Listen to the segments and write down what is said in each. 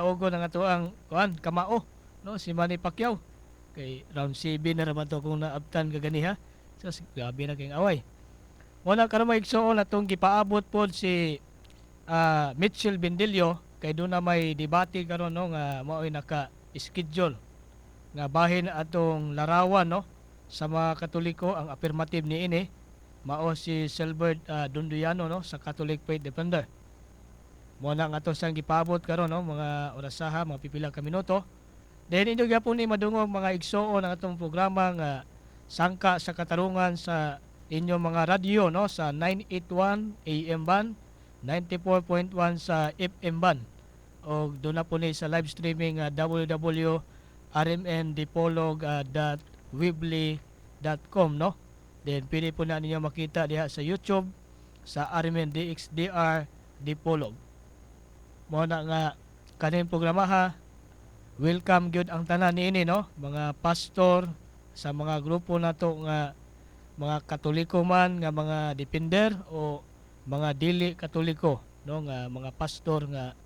Ugo ng atoang kuan kamao, no, si Manny Pacquiao kay round 7 na raman to kung naabtan kaganiha. So grabe na kayong away mo na karon, mga igsoon. Atong gipaabot pod si Mitchell Bendillo kay doon na may debate karon, no, nga mao'y naka schedule nga bahin atong larawan, no, sa mga Katoliko. Ang affirmative niini mao si Silbert Dunduyano, no, sa Catholic Faith Defender. Mo na nga ato sang gipaabot karon, no, mga orasaha, mga pipila ka minuto. Then inyo gyapon ni madungog, mga igsoon, ang atong programa nga Sangka sa Katarungan sa inyong mga radyo, no, sa 981 AM band, 94.1 sa FM band o doon na po ni sa live streaming www.rmndipolog.weebly.com, no. Then pwede po na ninyo makita diha sa YouTube sa RMNDXDR Dipolog. Mo na nga kaning programa ha, welcome gyud ang tanan niini, no, mga pastor sa mga grupo nato nga mga Katoliko man nga mga defender o mga dili Katoliko, no, nga mga pastor nga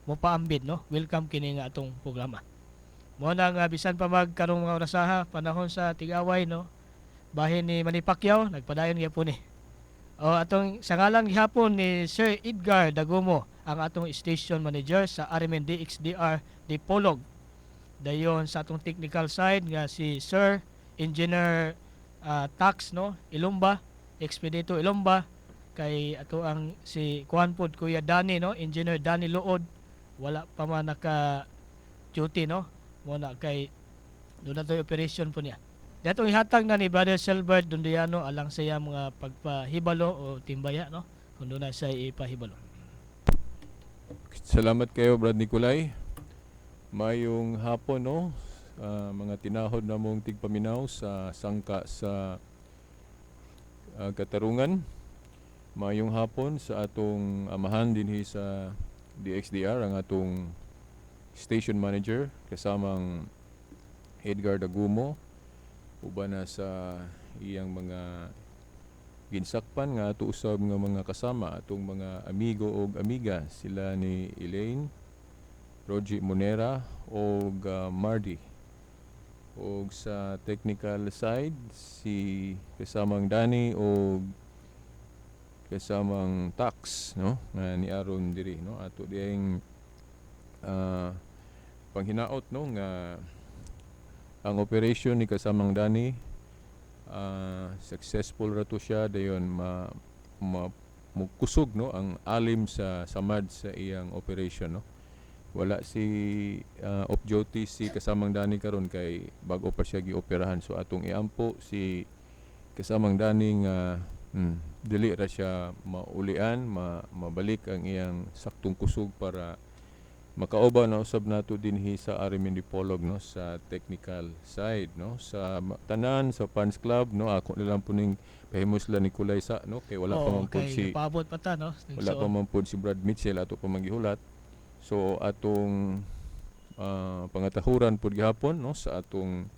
mopaambit, no. Welcome kini nga atong programa. Mo na nga bisan pa mag karong mga orasaha, panahon sa tig-away, no, bahin ni Manny Pacquiao, nagpadayon gyapon ni. O atong sa ngalan gihapon ni Sir Edgar Dagumo, ang atong station manager sa RMNDXDR Dipolog. Dayon sa atong technical side nga si Sir Engineer Tax, no, Ilumba, Expedito Ilumba, kay ato ang si kuan pod, Kuya Danny, no, Engineer Danny Luod, wala pa man naka duty, no. Mo na kay doon na to operation po niya. Datong ihatag na ni Brother Silbert Dundiano alang sa iya mga pagpahibalo o timbaya, no, kung doon na siya ipahibalo. Salamat kayo, Brad Nicolay. Mayong hapon, no, mga tinahod na mong tigpaminaw sa Sangka sa Katarungan. Mayong hapon sa atong amahan dinhi sa DXDR, ang atong station manager kasamang Edgar Dagumo, uban na sa iyang mga ginsakpan nga ato usab nga mga kasama, atong mga amigo og amiga, sila ni Elaine, Rogie Monera og Mardy. Og sa technical side si kasamang Danny og kasamang Tax, no, nga ni aron diri, no. Ato diyang panghinaot, no, nga ang operation ni kasamang Danny successful ra to siya, dayon ma mukusog, no, ang alim sa samad sa iyang operation, no. Wala si off duty si kasamang Danny karon kay bago pa siya gioperahan, so atong iampo si kasamang Danny nga dili ra siya maulian, mabalik ang iyang saktong kusog para makauban na usab nato dinhi sa RMN Dipolog, no, sa technical side, no, sa tanan sa fans club, no. Ako na lang po ning pahimuslan ni Kulay sa, no, kay wala pa Oo, man pud kay si paabot pa ta, no. Wala pa man pud si Brad Mitchell, ato pa manggihulat. So atong pangatahuran pud gihapon, no, sa atong,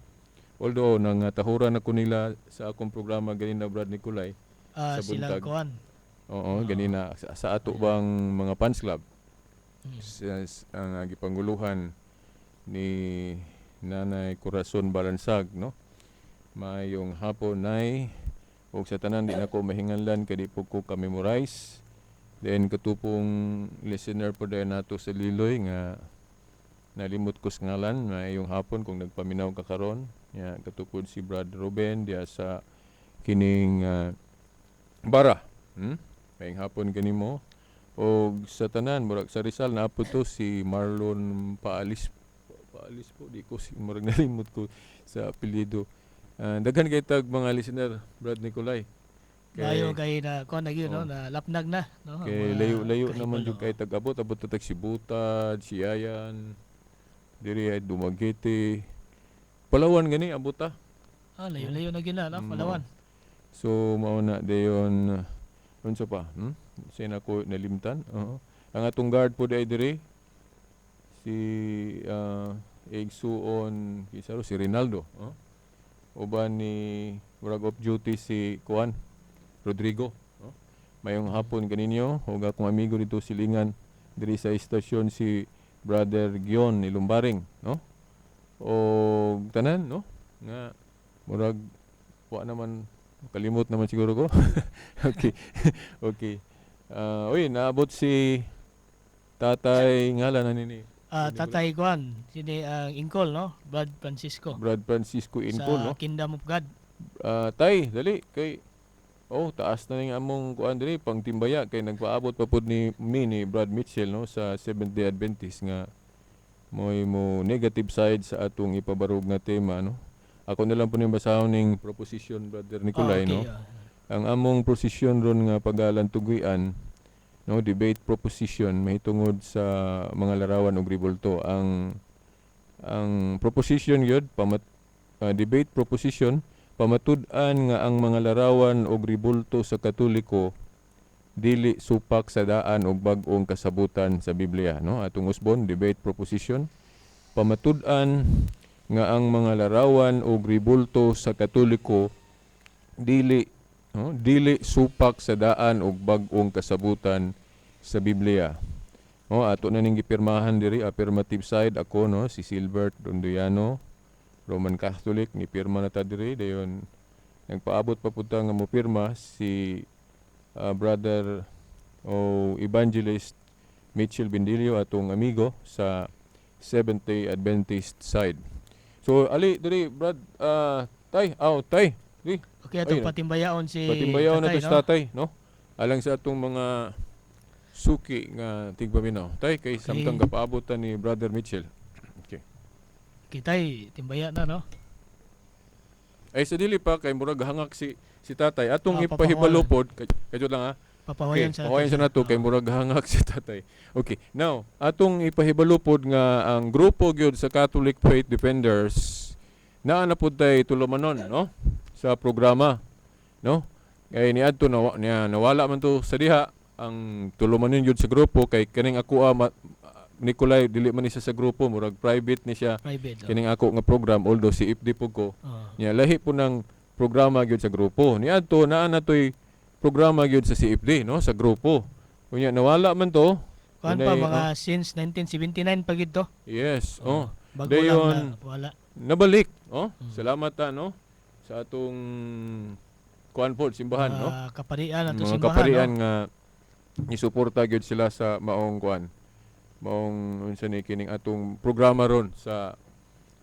although nangatahuran ako nila sa akong programa ganina, Brad Nicolay, sa silang buntag. Kuan. Oo, ganina sa ato bang mga fans club sa ang gipanguluhan ni Nanay Corazon Balansag, no. Maayong hapon, Nay, ug sa tanan. Di nako mahinganlan kay di po ko ka-memorize. Then katupong listener po dayon nato sa Liloy nga nalimot ko sa ngalan, maayong hapon kung nagpaminaw ka karon ya. Katupod si Brad Ruben diya sa kining bara. Maayong hapon kanimo og sa tanan. Murag sa Rizal na po to si Marlon Paalis, Paalis po, di ko si murag nalimot ko sa apelyido. Daghan kay tag mga listener, Brad Nicolay. Kay, kay na kuan na gyud, no, Oo. Na lapnag na, no, ang Kay mga layo-layo naman kahibalo. Jud kay tag-abot, abot ta tag Sibutad, Siayan, diri ay Dumaguete. Palawan gani abot ta. Ah, layo-layo na gyud na, no, Palawan. So mao na dayon, unsa pa? Hmm? Say nako nalimtan. Oo. Ang atong guard po ay diri si Igsuon kinsa ro, si Rinaldo, oh. Uban ni murag off duty si Kuan Rodrigo, oh. Mayong hapon kaninyo ug akong amigo dito silingan diri sa istasyon si Brother Gion Ilumbaring, no? O tanan, no? Nga murag wa naman kalimot naman siguro ko. Okay. Uy, naabot si Tatay, ngalan na nini? Tatay Juan, sini ang Ingkol, no? Brad Francisco. Brad Francisco Ingkol, sa no? Kingdom of God. Tay, dali kay, oh, taas na ning among kuan diri pang timbaya kay nagpaabot pa pud ni mi ni Brad Mitchell, no, sa Seventh Day Adventist nga mo'y mo negative side sa atong ipabarog nga tema, no. Ako na lang po ning basahon ning proposition, Brother Nicolay, okay, no. Ang among prosesyon ron nga pagalantuguan, no, debate proposition mahitungod sa mga larawan og rebulto. Ang proposition gyud pamat debate proposition: pamatud-an nga ang mga larawan og rebulto sa Katoliko dili supak sa daan og bag-ong kasabutan sa Biblia, no. Atong usbon, debate proposition: pamatud-an nga ang mga larawan og rebulto sa Katoliko dili, no, dili supak sa daan og bag-ong kasabutan sa Biblia. No, ato na ning gipirmahan diri, affirmative side ako, no, si Silbert Dondoyano, Roman Catholic, ni pirma na ta diri. Dayon nagpaabot pa pud ta nga mopirma si brother o evangelist Mitchell Bendillo, atong amigo sa Seventh Day Adventist side. So ali diri, Brad, tay, aw tay, di. Okay, atong Ayun. Patimbayaon si Patimbayaon na tatay, to no? sa tatay, no? Alang sa atong mga suki nga tigpaminaw. Tay, kay samtang kapaabot ta ni Brother Mitchell. Okay. Okay, tay, timbaya na, no? Ay, sa dili pa kay murag hangak si si tatay. Atong Ah, ipahibalo pod kay kadyo lang ha. Papawayan Okay, sa pahawayan sa nato kay murag hangak si tatay. Okay. Now, atong ipahibalo pod nga ang grupo gyud sa Catholic Faith Defenders naa na pod tay tulumanon, no? Sa programa, no? Kay niadto na niya nawala man to sa diha ang tulumanon gyud sa grupo kay kaning ako, Nicolay, dili man ni siya sa grupo, murag private ni siya Private. Oh. kining ako nga program, although CFD po ko. Nya lahi po ng programa gyud sa grupo. Niadto naa na toy programa gyud sa CFD, no, sa grupo. Unya nawala man to. Kuan pa Dunay, mga since 1979 pa gid to. Yes, oh. Bago Dayon, lang na wala. Nabalik, oh. Salamat ta, no, sa atong kuan pod simbahan, no. Mga kaparian ato Mga simbahan, kaparian no? nga isuporta gyud sila sa maong kuan. Maong unsa ni kining atong programa ron sa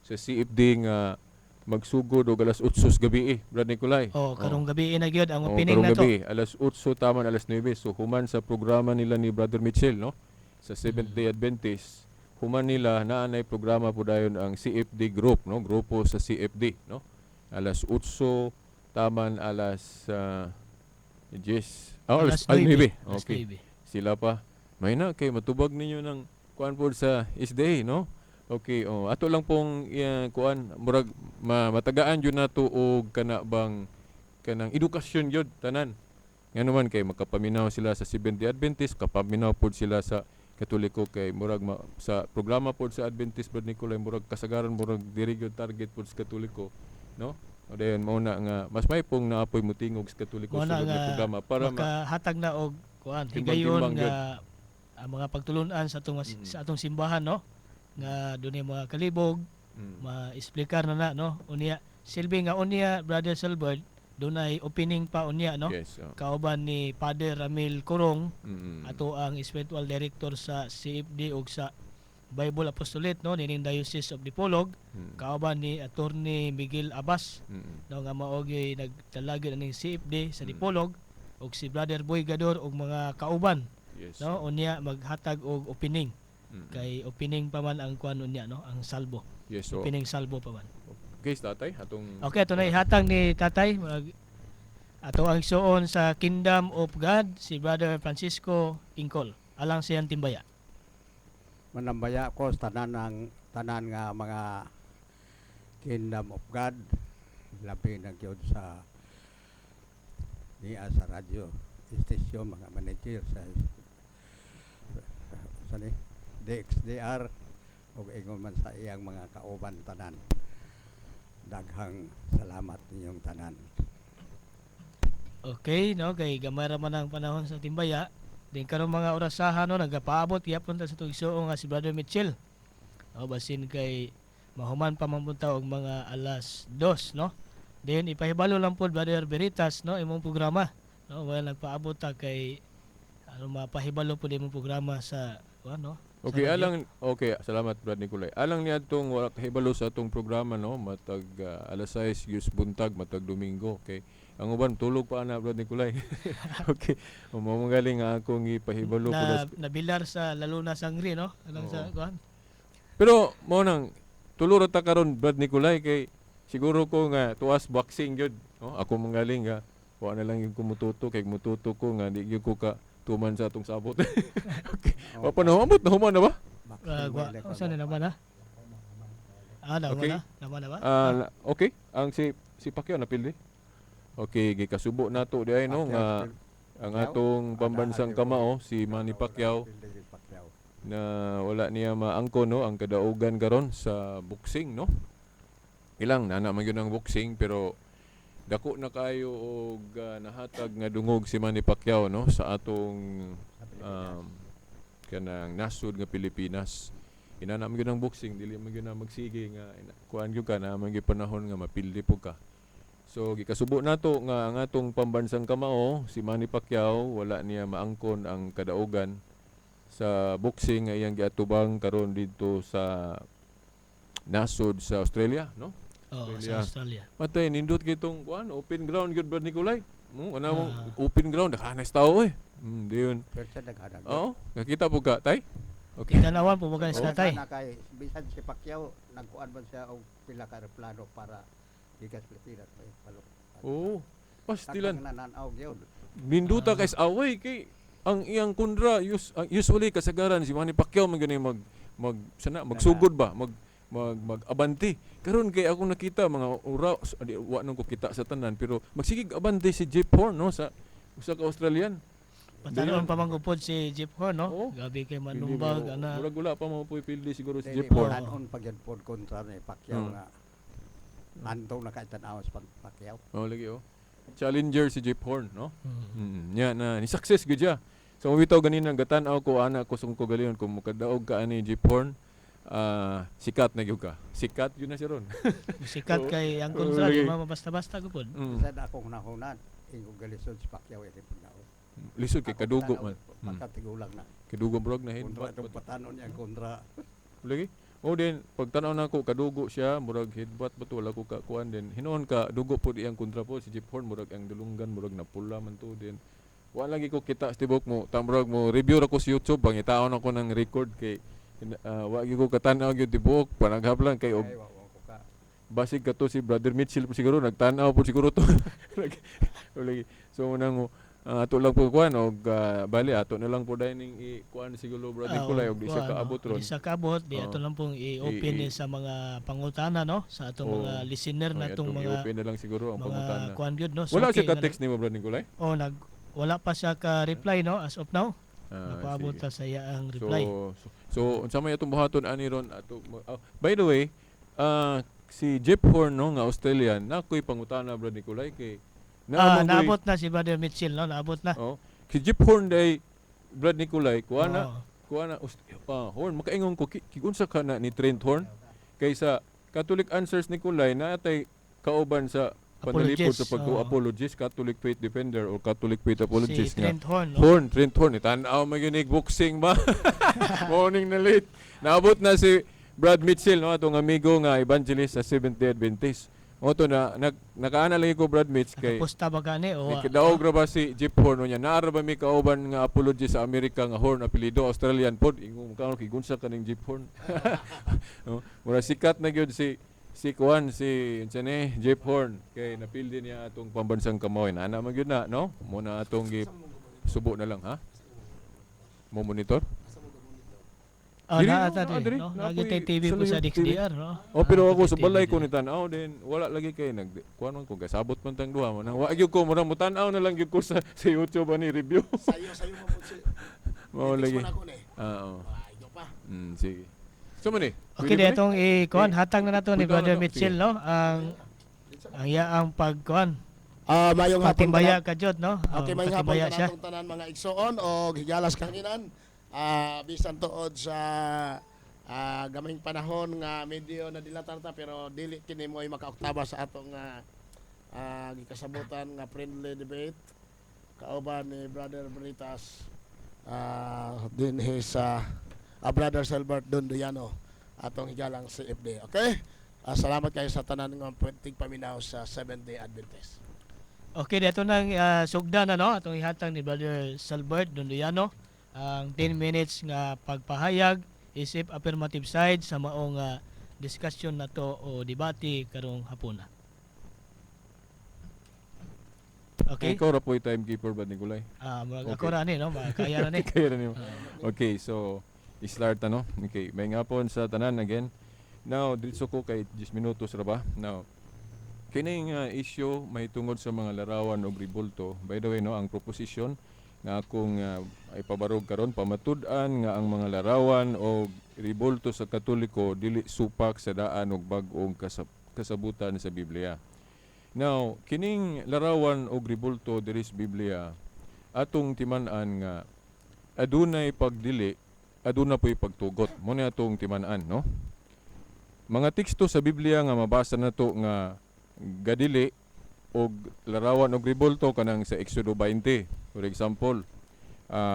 CFD nga magsugod og alas 8 sa gabi eh, Brad Nicolay. Oh, karong gabi na gyud ang Oh, opening karong na to. gabi, alas 8 taman alas 9. So human sa programa nila ni Brother Mitchell, no? Sa Seventh Day Adventist, human nila naa nay programa po dayon ang CFD group, no? Grupo sa CFD, no? Alas 8 taman alas 10. Oh, alas, Alas 9. 9. Alas Okay. 9. Sila pa. May na kay matubag ninyo ng kuan po sa SDA, no? Okay, oh, ato lang pong kuan murag matagaan jud nato og kana bang kanang edukasyon gyud tanan. Ngano man kay makapaminaw sila sa Seventh Day Adventist, kapaminaw pod sila sa Katoliko kay murag sa programa pod sa Adventist, Brad Nicolay, murag kasagaran murag diri gyud target pod sa Katoliko, no? O dayon mao na nga mas may pong naapoy mutingog sa Katoliko Mao sa na nga programa para makahatag na og kuan Timbang-timbang higayon nga ang mga pagtulunan sa atong simbahan, no, nga dunay mga kalibog ma-explicar na na, no. Unya silbi nga unya, Brother Silbert, dunay opening pa unya, no, Yes. Oh. kauban ni Father Ramil Corong, ato ang spiritual director sa CFD ug sa Bible Apostolate, no, nining Diocese of Dipolog, kauban ni Attorney Miguel Abbas, no, nga mao gyud nagtalagyo aning CFD sa Dipolog, ug si Brother Boy Gador ug mga kauban, no. Unya maghatag og opening kay opening pa man ang kuan unya, no, ang salbo. Yes, so Opening salbo pa man. Okay, tatay, atong Okay, ato na ihatag ni tatay ato ang igsuon sa Kingdom of God, si Brother Francisco Ingkol, alang siyang timbaya. Manambaya ko sa tanan ng tanan nga mga Kingdom of God, labi na gyud sa niya sa radyo station, mga manager sa sa ni DXDR ug ingon man sa iyang mga kauban tanan. Daghang salamat ninyong tanan. Okay, no, kay gamay ra man ang panahon sa timbaya. Din karong mga orasahan, no, nagapaabot gyapon ta sa atong igsuon nga si Brother Mitchell. O basin kay mahuman pa man punta og mga alas 2, no. Then ipahibalo lang po, Brother Veritas, no, imong programa, no, wala nagpaabot ta kay ano, mapahibalo po imong programa sa ano. Sa Okay, radyo. Alang, okay, salamat, Brad Nicolay. Alang niadtong wala kahibalo sa atong programa, no, matag alas 6 yus buntag matag Domingo, okay. Ang uban tulog pa ana, Brad Nicolay. Okay. Mao galing nga akong ipahibalo po Na nabilar sa Laluna Sangri, no, alang sa Oo. kuan. Pero mo nang tulo ra ta karon, Brad Nicolay, kay siguro ko nga tuas boxing gyud, no? Ako mangaling nga wa na lang yung kumututo kay mututo ko nga di gyud ko ka tuman sa atong sabot. Okay. Wa pa na humabot na human na ba? Gwa, unsa na naman, ha? Ah, naman Okay. na? Naman na ba? Ah, okay. Ang si si Pacquiao napildi. Okay, gikasubo nato di ay, no, nga ang atong pambansang kamao si Manny Pacquiao na wala niya maangko, no, ang kadaugan karon sa boxing, no. Ilang nana man gyud ang boxing pero dako na kayo og nahatag nga dungog si Manny Pacquiao, no, sa atong kanang nasod nga Pilipinas. Inana man gyud ang boxing, dili man gyud na magsige nga kuan gyud ka na man gyud panahon nga mapildi po ka. So gikasubo nato nga ang atong pambansang kamao si Manny Pacquiao wala niya maangkon ang kadaugan sa boxing nga iyang giatubang karon didto sa nasod sa Australia, no? Oh, Australia. sa Australia. Matay nindot kitong kuan, open ground gyud, Brad Nicolay. Mo ana mo Ah. open ground daghan tao eh. Diyon. Pero siya naghanag. Oo, nakita po ka, tay? Okay. Kitanawan po ba sa tatay? Na kay bisan si Pacquiao nagkuan man siya og pila ka eroplano para gikas Pilipinas may palo. Oo. Pastilan. Nananaw gyud. Ninduta Ah. kay sa away kay ang iyang kundra usually kasagaran si Manny Pacquiao man gani mag mag sana magsugod ba, mag mag mag-abante karon kay akong nakita mga ura di, wa nang ko kita sa tanan pero magsigig abante si Jeff Horn, no, sa usa ka Australian. Patanon pa man gupod si Jeff Horn, no? Oo. Gabi kay manumbag ana. Murag wala pa mo po'y pildi siguro si Dili Jeff Horn. tanon pa gyud pod kontra ni Pacquiao nga antong nakaitan-aw sa Pacquiao. Oh, lagi oh. Challenger si Jeff Horn, no? Mm. Nya na ni success gyud siya. So mabitaw ganina gatan-aw ko ana ko sa ko galion kung mukadaog ka ani Jeff Horn, sikat na gyud ka. Sikat gyud na siya ron. Sikat Oo. kay ang Oo, kontra lagi. di man basta-basta gupod. Bisan akong nahunan ingong galisod si Pacquiao ini pud nao. Lisod kay Akong kadugo tanaw, man. Pagkatigulang na. Kadugo brog na Kontra headbutt. itong patanon niya kontra. Lagi. O din pagtan-aw nako kadugo siya, murag headbutt ba to, wala ko ka kuan din. Hinuon ka dugo pod iyang kontra po si Jeff Horn, murag ang dulunggan murag napula man to din. Wa lagi ko kita sa tibok mo, tamrag mo review ra ko sa YouTube, pangitaon ako ng record kay wa gyud ko katan-aw gyud tibuok, panaghap lang kay og Ay, wa wa ko ka. basig kato si Brother Mitchell po siguro nagtan-aw po siguro to. Lagi. Lagi. So unang ato lang po kuan og bali ato na lang po dayon ning i kuan siguro, Brother Ah, Nicolay, og di siya kuan, no? kaabot ron. Di siya kaabot, di Oo. ato lang pong i-open ni sa mga pangutana, no, sa atong Oo. mga listener Ay, na atong atong mga i-open na lang siguro ang mga pangutana. kuan gyud, no. Wala Suki siya nga ka-text nimo, Brother Nicolay? Oh, nag wala pa siya ka-reply, no, as of now. Ah, Napaabot sige. ta sa iyang reply. So unsa may atong buhaton ani ron ato by the way, si Jeff Horn, no, nga Australian, nakoy pangutana, Brother Nicolay, kay Ah, naamang ko'y- naabot na si Brother Mitchell, no, naabot na. Oh, si Jeff Horn day, Brad Nicolay, kuha na Oo. Kuha na Horn makaingon ko kigunsa ka na ni Trent Horn kaysa Catholic Answers Nicolay na atay kauban sa panalipod Apologist, sa pag oo. apologist, Catholic Faith Defender or Catholic Faith Apologist Si nga Trent Horn, no? Horn, Trent Horn, tan-aw maginig boxing ba? Morning na late. Naabot na si Brad Mitchell, no, atong amigo nga evangelist sa Seventh-day Adventist. O to na nakaana lagi ko, Brad Mitch, kay Nakaposta ba gani o May kadaog ra ba si Jeff Horn niya? Naara ba mi kauban nga apologist sa Amerika nga Horn apelyido, Australian pod, ingong kaon kay gunsa kaning Jeff Horn. No, mura sikat na gyud si si kuan si unsa ni Jeff Horn kay napildi niya atong pambansang kamao. Ana man gyud na, no? Muna atong gi subo na lang ha. Mo monitor? Oh, Diri, naa no, ta naa diri, diri. no? Naa Lagi po'y tay TV sa po sa layo, TV. DXDR, no? Oh, pero Ah, ako sa TV balay ko diri. ni tan-aw din wala lagi kay nag kuan man ko gasabot man tang duha man. Wa gyud ko mura mo tan-aw na lang gyud ko sa sa YouTube ani review. Sayo, sayo mo po siya. Mao lagi. Man ako ni. Ah, oo. Ah, ito pa. Sige. So man eh. Okay, Pwede di ba ni? atong i-kuan hatag na nato ni Pwede na Brother to, Mitchell, sige. no? Ang iyaang pagkuan. Ah, mayong hapon Katimbaya ka jud, no? Okay, Oh, mayong hapon katimbaya siya. kanatong tanan mga igsoon og higalas kanginan. Bisan tuod sa gamayng panahon nga medyo nadilatar ta, pero dili kini mo'y makaoktaba sa atong gikasabutan nga friendly debate kauban ni Brother Britas dinhi sa Brother Selbert Dondoyano, atong higalang CFD. Okay? Salamat kayo sa tanan nga tigpaminaw sa Seventh Day Adventist. Okay, dito nang sugdan na, no, atong ihatag ni Brother Salbert Dondoyano ang 10 minutes nga pagpahayag isip affirmative side sa maong discussion nato o debate karong hapuna. Okay. Ikaw ra po yung timekeeper ba, Nicolay? Ah, murag Okay. ako ra ni, no, makaya ra ni. Kaya na nimo. Okay, so start na, no. Okay, may ngapon sa tanan again. Now, diretso ko kay 10 minutos ra ba? Now, kining issue mahitungod sa mga larawan og ribulto. By the way, no, ang proposition nga akong ipabarog karon, pamatud-an nga ang mga larawan og ribulto sa Katoliko dili supak sa daan og bag-ong kasabutan sa Biblia. Now, kining larawan og ribulto diri sa Biblia, atong timan-an nga adunay pagdili, aduna po'y pagtugot. Mo ni atong timan-an, no? Mga teksto sa Biblia nga mabasa nato nga gadili og larawan og ribulto, kanang sa Exodo 20. For example,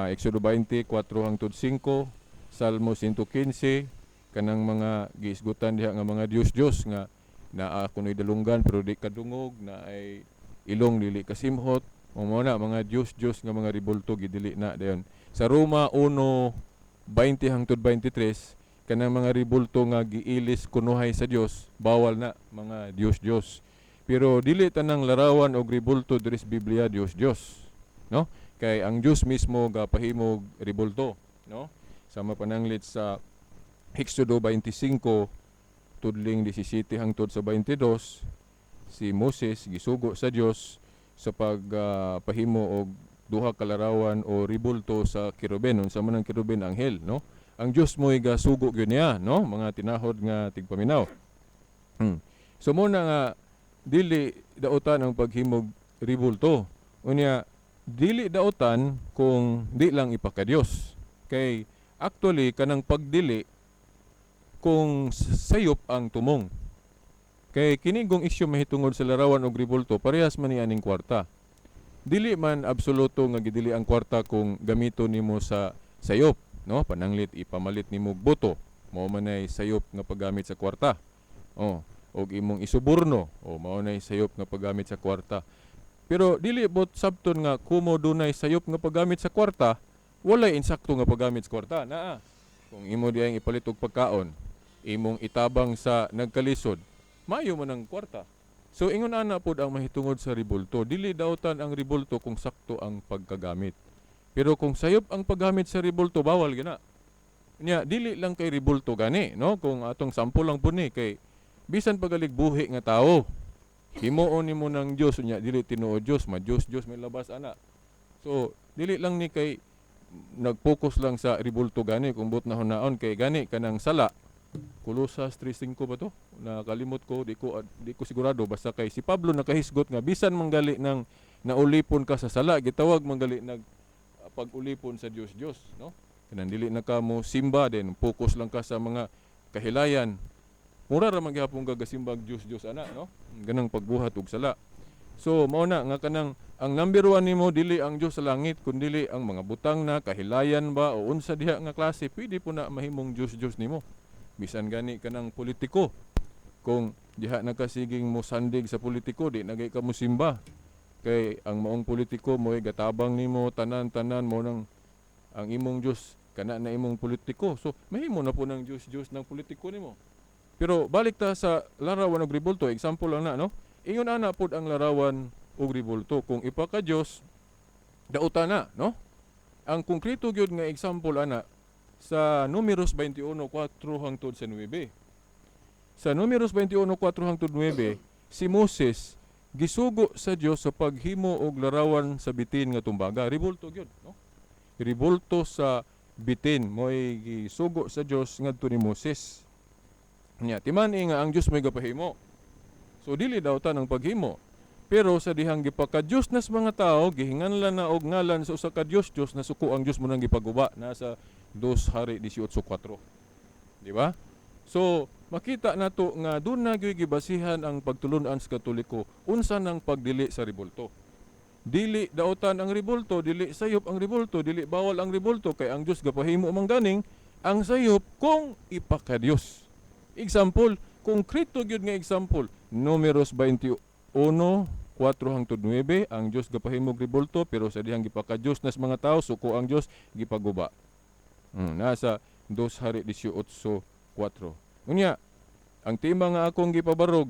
Exodo 20, 4 hangtod 5, Salmo 115, kanang mga giisgutan diha nga mga Dios-Dios nga naa kuno'y dalunggan pero di kadungog, na ay ilong dili kasimhot. O mo na mga Dios-Dios nga mga ribulto, gidili na dayon. Sa Roma 1:20 hangtod 23, kanang mga ribulto nga giilis kunuhay sa Dios, bawal na mga Dios-Dios. Pero dili tanang larawan og ribulto diri sa Biblia Dios-Dios, no? Kay ang Dios mismo gapahimog ribulto, no? Sama pananglit sa Exodo 25 tudling 17 hangtod sa 22, si Moses gisugo sa Dios sa pagpahimo og duha ka larawan o ribulto sa kerubin. Unsa man ang kerubin? Anghel, no? Ang Dios mo'y gasugo gyud niya, no, mga tinahod nga tigpaminaw. So mo na nga dili daotan ang paghimog ribulto. Unya dili daotan kung di lang ipakadiyos, kay actually kanang pagdili kung sayop ang tumong. Kay kini gong isyu mahitungod sa larawan og ribulto, parehas man ni aning kwarta. Dili man absoluto nga gidili ang kwarta kung gamito nimo sa sayop, no? Pananglit ipamalit nimo og boto, mao man ay sayop nga paggamit sa kwarta. Oh, og imong isuborno, o mao nay sayop nga paggamit sa kwarta. Pero dili bot sabton nga kumo dunay sayop nga paggamit sa kwarta, walay insakto nga paggamit sa kwarta. Naa. Kung imo diyang ipalit og pagkaon, imong itabang sa nagkalisod, maayo man ang kwarta. So ingon ana pod ang mahitungod sa ribulto. Dili dautan ang ribulto kung sakto ang pagkagamit. Pero kung sayop ang paggamit sa ribulto, bawal gina. Nya dili lang kay ribulto gani, no? Kung atong sample lang pud ni, kay bisan pagalig buhi nga tawo, himuon nimo ng Dios, unya dili tinuod Dios, ma Dios Dios may labas ana. So dili lang ni kay nag-focus lang sa ribulto gani kung buot na hunaon, kay gani kanang sala. Kolosas 3:5 ba to? Nakalimot ko, di ko sigurado, basta kay si Pablo nakahisgot nga bisan manggali ng naulipon ka sa sala, gitawag manggali nag pag-ulipon sa Dios Dios, no? Kanang dili na ka mo simba din, focus lang ka sa mga kahilayan. Mura ra man gihapon ka gasimbag Dios Dios ana, no? Ganang pagbuhat og sala. So mao na nga kanang ang number one nimo dili ang Dios sa langit, kundili ang mga butang na kahilayan ba o unsa diha nga klase, pwede po na mahimong Dios Dios nimo. Bisan gani kanang politiko. Kung diha nakasiging mo sandig sa politiko, di na ka mo simba. Kay ang maong politiko mo'y gatabang nimo tanan-tanan, mo nang ang imong Dios kana na imong politiko. So mahimo na po ng Dios Dios ng politiko nimo. Pero balik ta sa larawan og ribulto, example lang na, no? Ingon ana pod ang larawan og ribulto, kung ipaka Dios, dauta na, no? Ang konkreto gyud nga example ana sa Numeros 21:4 hangtod sa 9. Sa Numeros 21:4 hangtod 9, si Moses gisugo sa Dios sa paghimo og larawan sa bitin nga tumbaga. Ribulto gyud, no? Ribulto sa bitin mo'y gisugo sa Dios ngadto ni Moses. Nya timan nga ang Dios may gapahimo. So dili daw ta ng paghimo. Pero sa dihang gipaka-Dios nas mga tao, gihinganlan na og ngalan sa usa ka Dios Dios, nasuko ang Dios, mo nang gipaguba nasa 2 Hari 18:4. Di ba? So, makita nato nga doon na gyud gibasihan ang pagtulunan sa Katoliko unsa nang pagdili sa rebulto. Dili daotan ang rebulto, dili sayop ang rebulto, dili bawal ang rebulto kay ang Dios gapahimo man ganing ang sayop kung ipakadiyos. Example, konkreto gyud nga example, Numeros 21, 4 hangtod 9, ang Dios gapahimog rebulto pero sa dihang gipakadiyos nas mga tao, suko ang Dios, gipaguba. Nasa 2 Hari 18:4. Unya, ang tema nga akong gipabarog,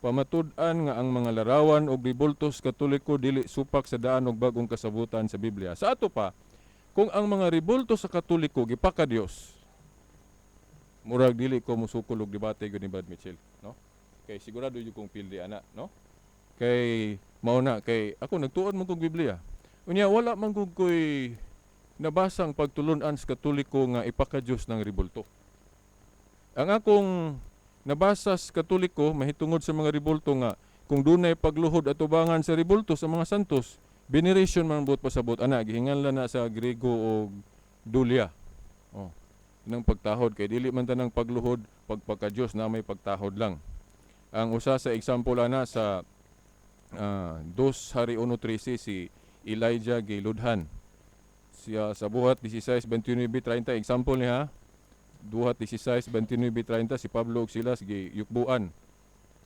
pamatud-an nga ang mga larawan og rebultos Katoliko dili supak sa daan og bag-ong kasabutan sa Biblia. Sa ato pa, kung ang mga rebulto sa Katoliko gipakadiyos, murag dili ko musukol og debate gyud ni Brad Mitchell, no? Kay sigurado jud kong pildi ana, no? Kay mao na kay ako nagtuon man kog Biblia. Unya wala man gud ko'y nabasang pagtulun-an sa Katoliko nga ipakadiyos ng rebulto. Ang akong nabasa sa Katoliko mahitungod sa mga rebulto nga kung dunay pagluhod atubangan sa rebulto sa mga santos, veneration man buot pasabot ana, gihinganlan na sa Grego og dulia. Oh. Nang pagtahod kay dili man tanang pagluhod pagpakadiyos na may pagtahod lang. Ang usa sa example ana sa 2 Hari 1:13, si Elijah giludhan. Siya sa Buhat 16:29-30, example niya. Buhat 16:29-30, si Pablo ug Silas giyukbuan.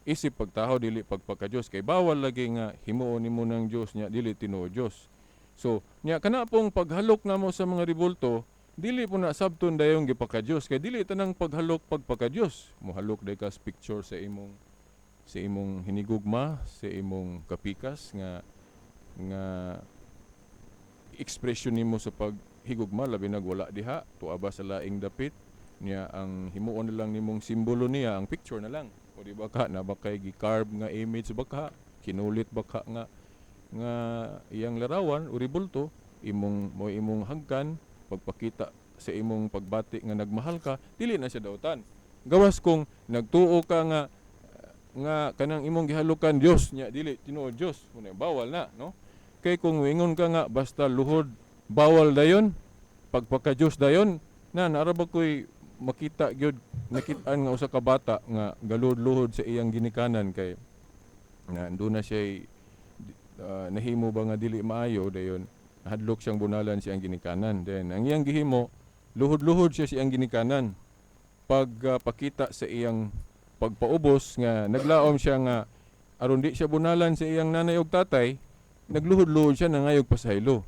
Isip pagtahod, dili pagpakadiyos kay bawal lagi nga himuon nimo ng Dios nya dili tinuod Dios. So, nya kana pong paghalok namo sa mga rebulto, dili po na sabton dayong gipakadiyos kay dili tanang paghalok pagpakadiyos. Mohalok day ka sa picture sa imong hinigugma, sa imong kapikas nga nga expression nimo sa paghigugma, labi nag wala diha, tuwa ba sa laing dapit niya, ang himuon na lang nimong simbolo niya ang picture na lang. O di ba ka na ba kay gi-carve nga image ba ka, kinulit ba ka nga nga iyang larawan o rebulto, imong mo imong hagkan pagpakita sa imong pagbati nga nagmahal ka, dili na siya dautan. Gawas kung nagtuo ka nga nga kanang imong gihalukan Dios nya dili tinuod Dios, muna bawal na, no? Kay kung ingon ka nga basta luhod bawal dayon, pagpaka Dios dayon na, naara ba ko'y makita gyud, nakitaan nga usa ka bata nga galuhod-luhod sa iyang ginikanan kay na doon na siya nahimo ba nga dili maayo, dayon hadlok siyang bunalan siyang ginikanan. Then ang iyang gihimo, luhod-luhod siya siyang ginikanan pag pakita sa iyang pagpaubos nga naglaom siya nga aron di siya bunalan sa iyang nanay ug tatay, nagluhod-luhod siya nangayog pasaylo.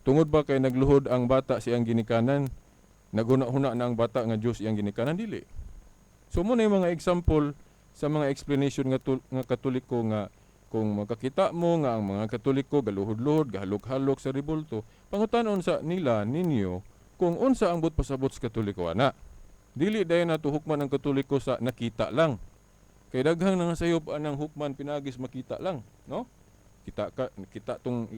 Tungod ba kay nagluhod ang bata sa iyang ginikanan, naghuna-huna na ang bata nga Dios iyang ginikanan? Dili. So mo na yung mga example sa mga explanation nga, nga Katoliko nga kung makakita mo nga ang mga Katoliko galuhod-luhod, gahalok-halok sa rebulto, pangutanon sa nila ninyo kung unsa ang buot pasabot sa Katoliko ana. Dili dayon nato hukman ang Katoliko sa nakita lang. Kay daghang nang sayop anang hukman pinagis makita lang, no? Kita ka kita tong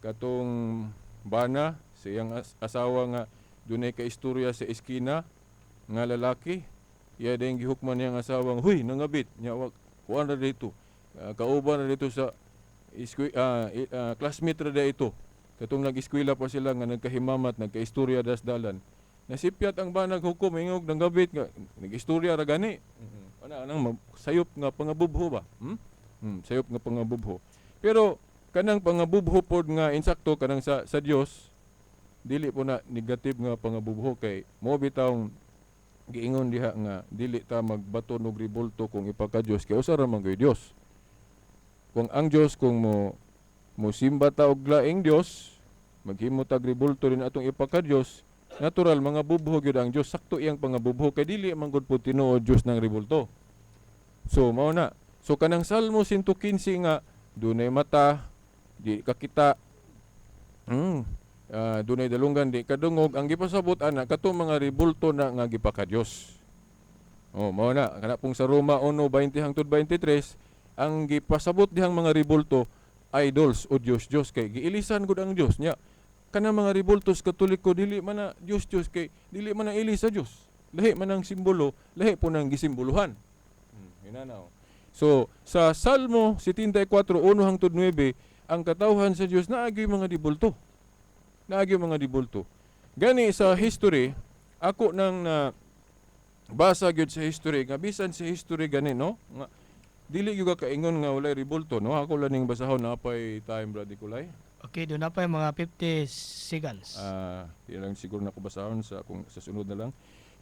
katong bana sa iyang asawa nga dunay ka istorya sa eskina nga lalaki, iya dayong gihukman niyang asawa nga, "Huy, nangabit nya wa kuan ra dito, kauban ra dito sa classmate ra ito katong nag-eskwela pa sila nga nagkahimamat, nagkaistorya das dalan." Nasipyat ang banag hukom, ingog nangabit nga nag-istorya ra gani. Ana anang sayop nga pangabubho ba? Sayop nga pangabubho. Pero kanang pangabubho pod nga insakto kanang sa Dios, dili po na negative nga pangabubho kay mo bitawng giingon diha nga dili ta magbato og rebulto kung ipaka-Dios kay usa ra man kay Dios. Kung ang Dios, kung mo mosimba ta og laing Dios, maghimo tag rebulto din atong ipaka-Dios, natural mga bubho gyud ang Dios, sakto iyang pangabubho kay dili man gud po tinuod Dios ng rebulto. So mao na. So kanang Salmo 115 nga dunay mata di kakita, dunay dalunggan di kadungog, ang gipasabot ana katong mga rebulto na nga gipaka-Dios. Oh, mao na kana pong sa Roma 1:20 hangtod 23, ang gipasabot dihang mga rebulto idols o Dios Dios kay giilisan gud ang Dios nya. Kanang mga rebultos Katoliko dili man na Dios Dios kay dili man na ilis sa Dios. Lahi man ang simbolo, lahi po nang gisimboluhan. Hinanaw. So sa Salmo 74:1 hangtod 9, ang katawhan sa Dios naagyoy mga dibulto. Naagyoy mga dibulto. Gani sa history, ako nang na basa gyud sa history nga bisan sa history gani, no, nga dili gyud ka kaingon nga walay ribulto, no. Ako lang ning basahon. Napay time, Brother Kulay? Okay, doon na pa yung mga 50 seconds. Ah, di lang siguro na ko basahon sa kung sa sunod na lang.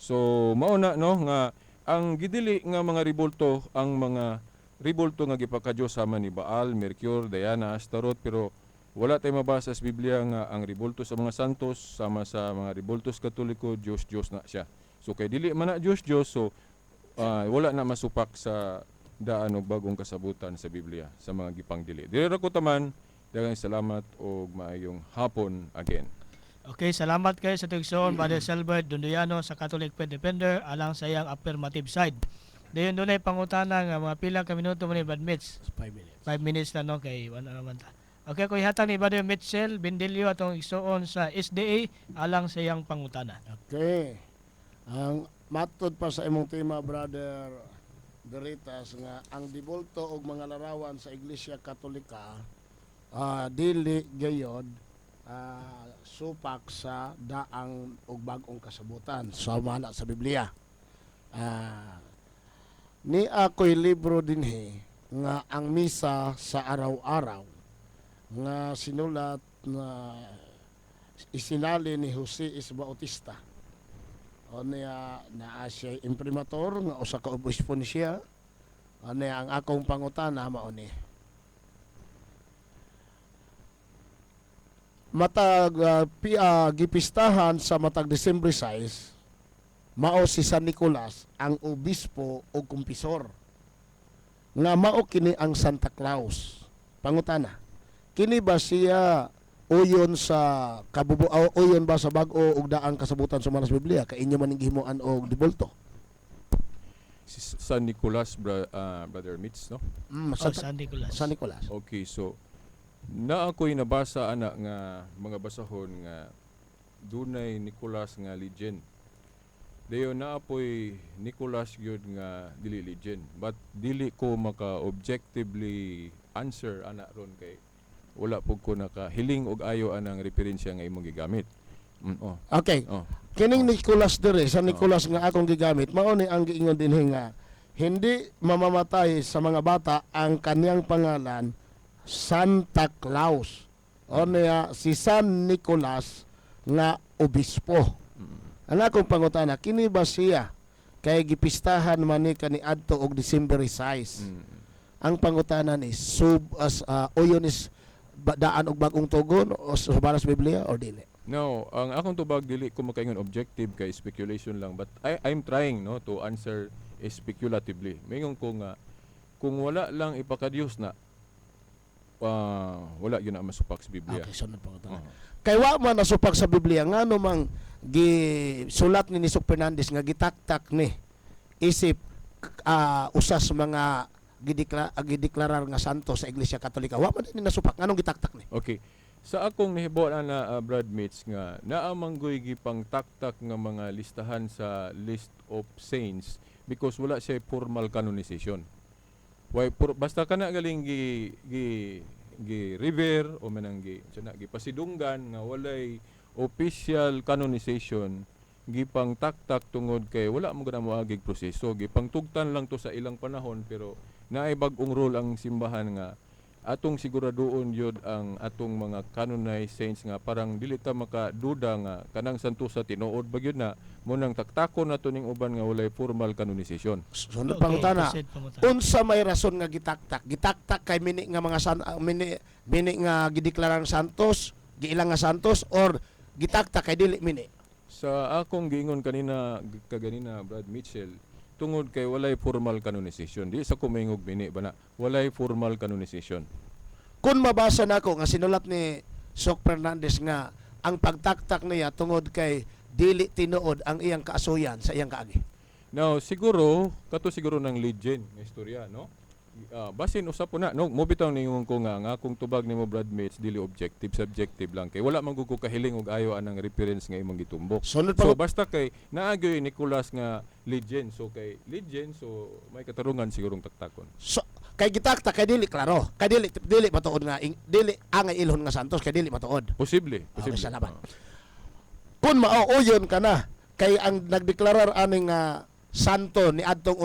So mao na, no, nga ang gidili nga mga ribulto, ang mga ribulto nga gipakadiyos sama ni Baal, Mercure, Diana, Astaroth, pero wala tay mabasa sa Biblia nga ang ribulto sa mga santos sama sa mga ribultos Katoliko, Diyos Diyos na siya. So kay dili man na Diyos Diyos, so wala na masupak sa daan og bagong kasabutan sa Biblia sa mga gipangdili. Dili ra ko taman. Daghang salamat og maayong hapon again. Okay, salamat kayo sa tigsoon, Brother Selbert Dunduyano sa Catholic Faith Defender alang sa iyang affirmative side. Dayon dunay pangutana nga mga pila ka minuto mo ni Brad Mitch. 5 minutes. 5 minutes na, no, kay ano naman ta. Okay, ko ihatag ni Brother Mitchell Bindilio atong igsoon sa SDA alang sa iyang pangutana. Okay. Ang matod pa sa imong tema, Brother Veritas, nga ang dibulto og mga larawan sa Iglesia Katolika dili gayod supak sa daang og bag-ong kasabutan sa mana sa Biblia. Ni ako'y libro dinhi nga Ang Misa sa Araw-araw nga sinulat na isinali ni Jose S. Bautista. O niya naa siya imprimatur nga usa ka obispo ni siya. O niya ang akong pangutana mao ni. Matag gipistahan sa matag Disyembre 6, mao si San Nicolas ang obispo o kumpisor nga mao kini ang Santa Claus. Pangutana, kini ba siya uyon sa kabubu uyon ba sa bag-o ug daang kasabutan sa sa Biblia kay inyo man ning gihimuan og dibulto? Si San Nicolas, Brother Mitch, no? Oh, Santa, San Nicolas. San Nicolas. Okay, so naa ko'y nabasa ana nga mga basahon nga dunay Nicolas nga legend. Dayon naa po'y Nicolas gyud nga dili legend. But dili ko maka objectively answer ana ron kay wala pud ko nakahiling og ayo anang referensya nga imong gigamit. Oh. Okay. Oh. Kining Nicolas dire, San Nicolas nga akong gigamit, mao ni ang giingon dinhi nga hindi mamamatay sa mga bata ang kaniyang pangalan Santa Claus. O niya si San Nicolas nga obispo. Ang akong pangutana, kini ba siya kay gipistahan man ni kaniadto og December 6? Ang pangutana ni sub as uyon is daan og bagong tugon o sa balas Biblia or dili? No, ang akong tubag, dili ko makaingon objective kay speculation lang, but I'm trying, no, to answer speculatively. Mingon ko nga kung wala lang ipakadiyos na wala yun na masupak sa Biblia. Okay, sunod pangutana. Oo. Kay wa man nasupak sa Biblia, ngano mang gisulat ni Nisok Fernandez nga gitaktak ni isip usa sa mga gideklarar nga santo sa Iglesia Katolika? Wa man ni nasupak, nganong gitaktak ni? Okay. Sa akong nahibot na Brad Mitch, nga naa manggoy gipang taktak nga mga listahan sa list of saints because wala siya formal canonization. Why basta kana galing gi gi gi revere o manang gi sana gipasidunggan nga walay official canonization, gipang taktak tungod kay wala mo gana moagig proseso, gipangtugtan lang to sa ilang panahon, pero naay bag-ong role ang simbahan nga atong siguraduon yun ang atong mga canonized saints nga parang dili ta makaduda nga kanang santo sa tinuod ba gyud na mo nang taktakon nato ning uban nga walay formal canonization. Sunod pangutana. Proceed pangutana. Unsa may rason nga gitaktak? Gitaktak kay mini nga mga mini mini nga gideklarang santos, giilang nga santos, or gitaktak kay dili mini? Sa akong giingon kanina kaganina, Brad Mitchell, tungod kay walay formal canonization. Di sa kumingog mini ba na walay formal canonization. Kung mabasa nako nga sinulat ni Sok Fernandez nga ang pagtaktak niya tungod kay dili tinuod ang iyang kaasuyan sa iyang kaagi. Now, siguro, kato siguro ng legend nga istorya, no? Ah, basin usap po na, no? Mo bitaw ningon ko nga nga akong tubag nimo, Brad Mates, dili objective, subjective lang kay wala man gud ko kahiling og ayo anang reference nga imong gitumbok. Sunod pa. So basta kay naa gyud Nicolas nga legend, so kay legend, so may katarungan sigurong taktakon. So, kay gitaktak kay dili klaro. Kay dili dili matuod nga dili angay ilhon nga santos kay dili matuod. Posible, Okay, posible. salamat. Ah. Kung mao, uyon ka na kay ang nagdeklarar aning nga santo ni adtong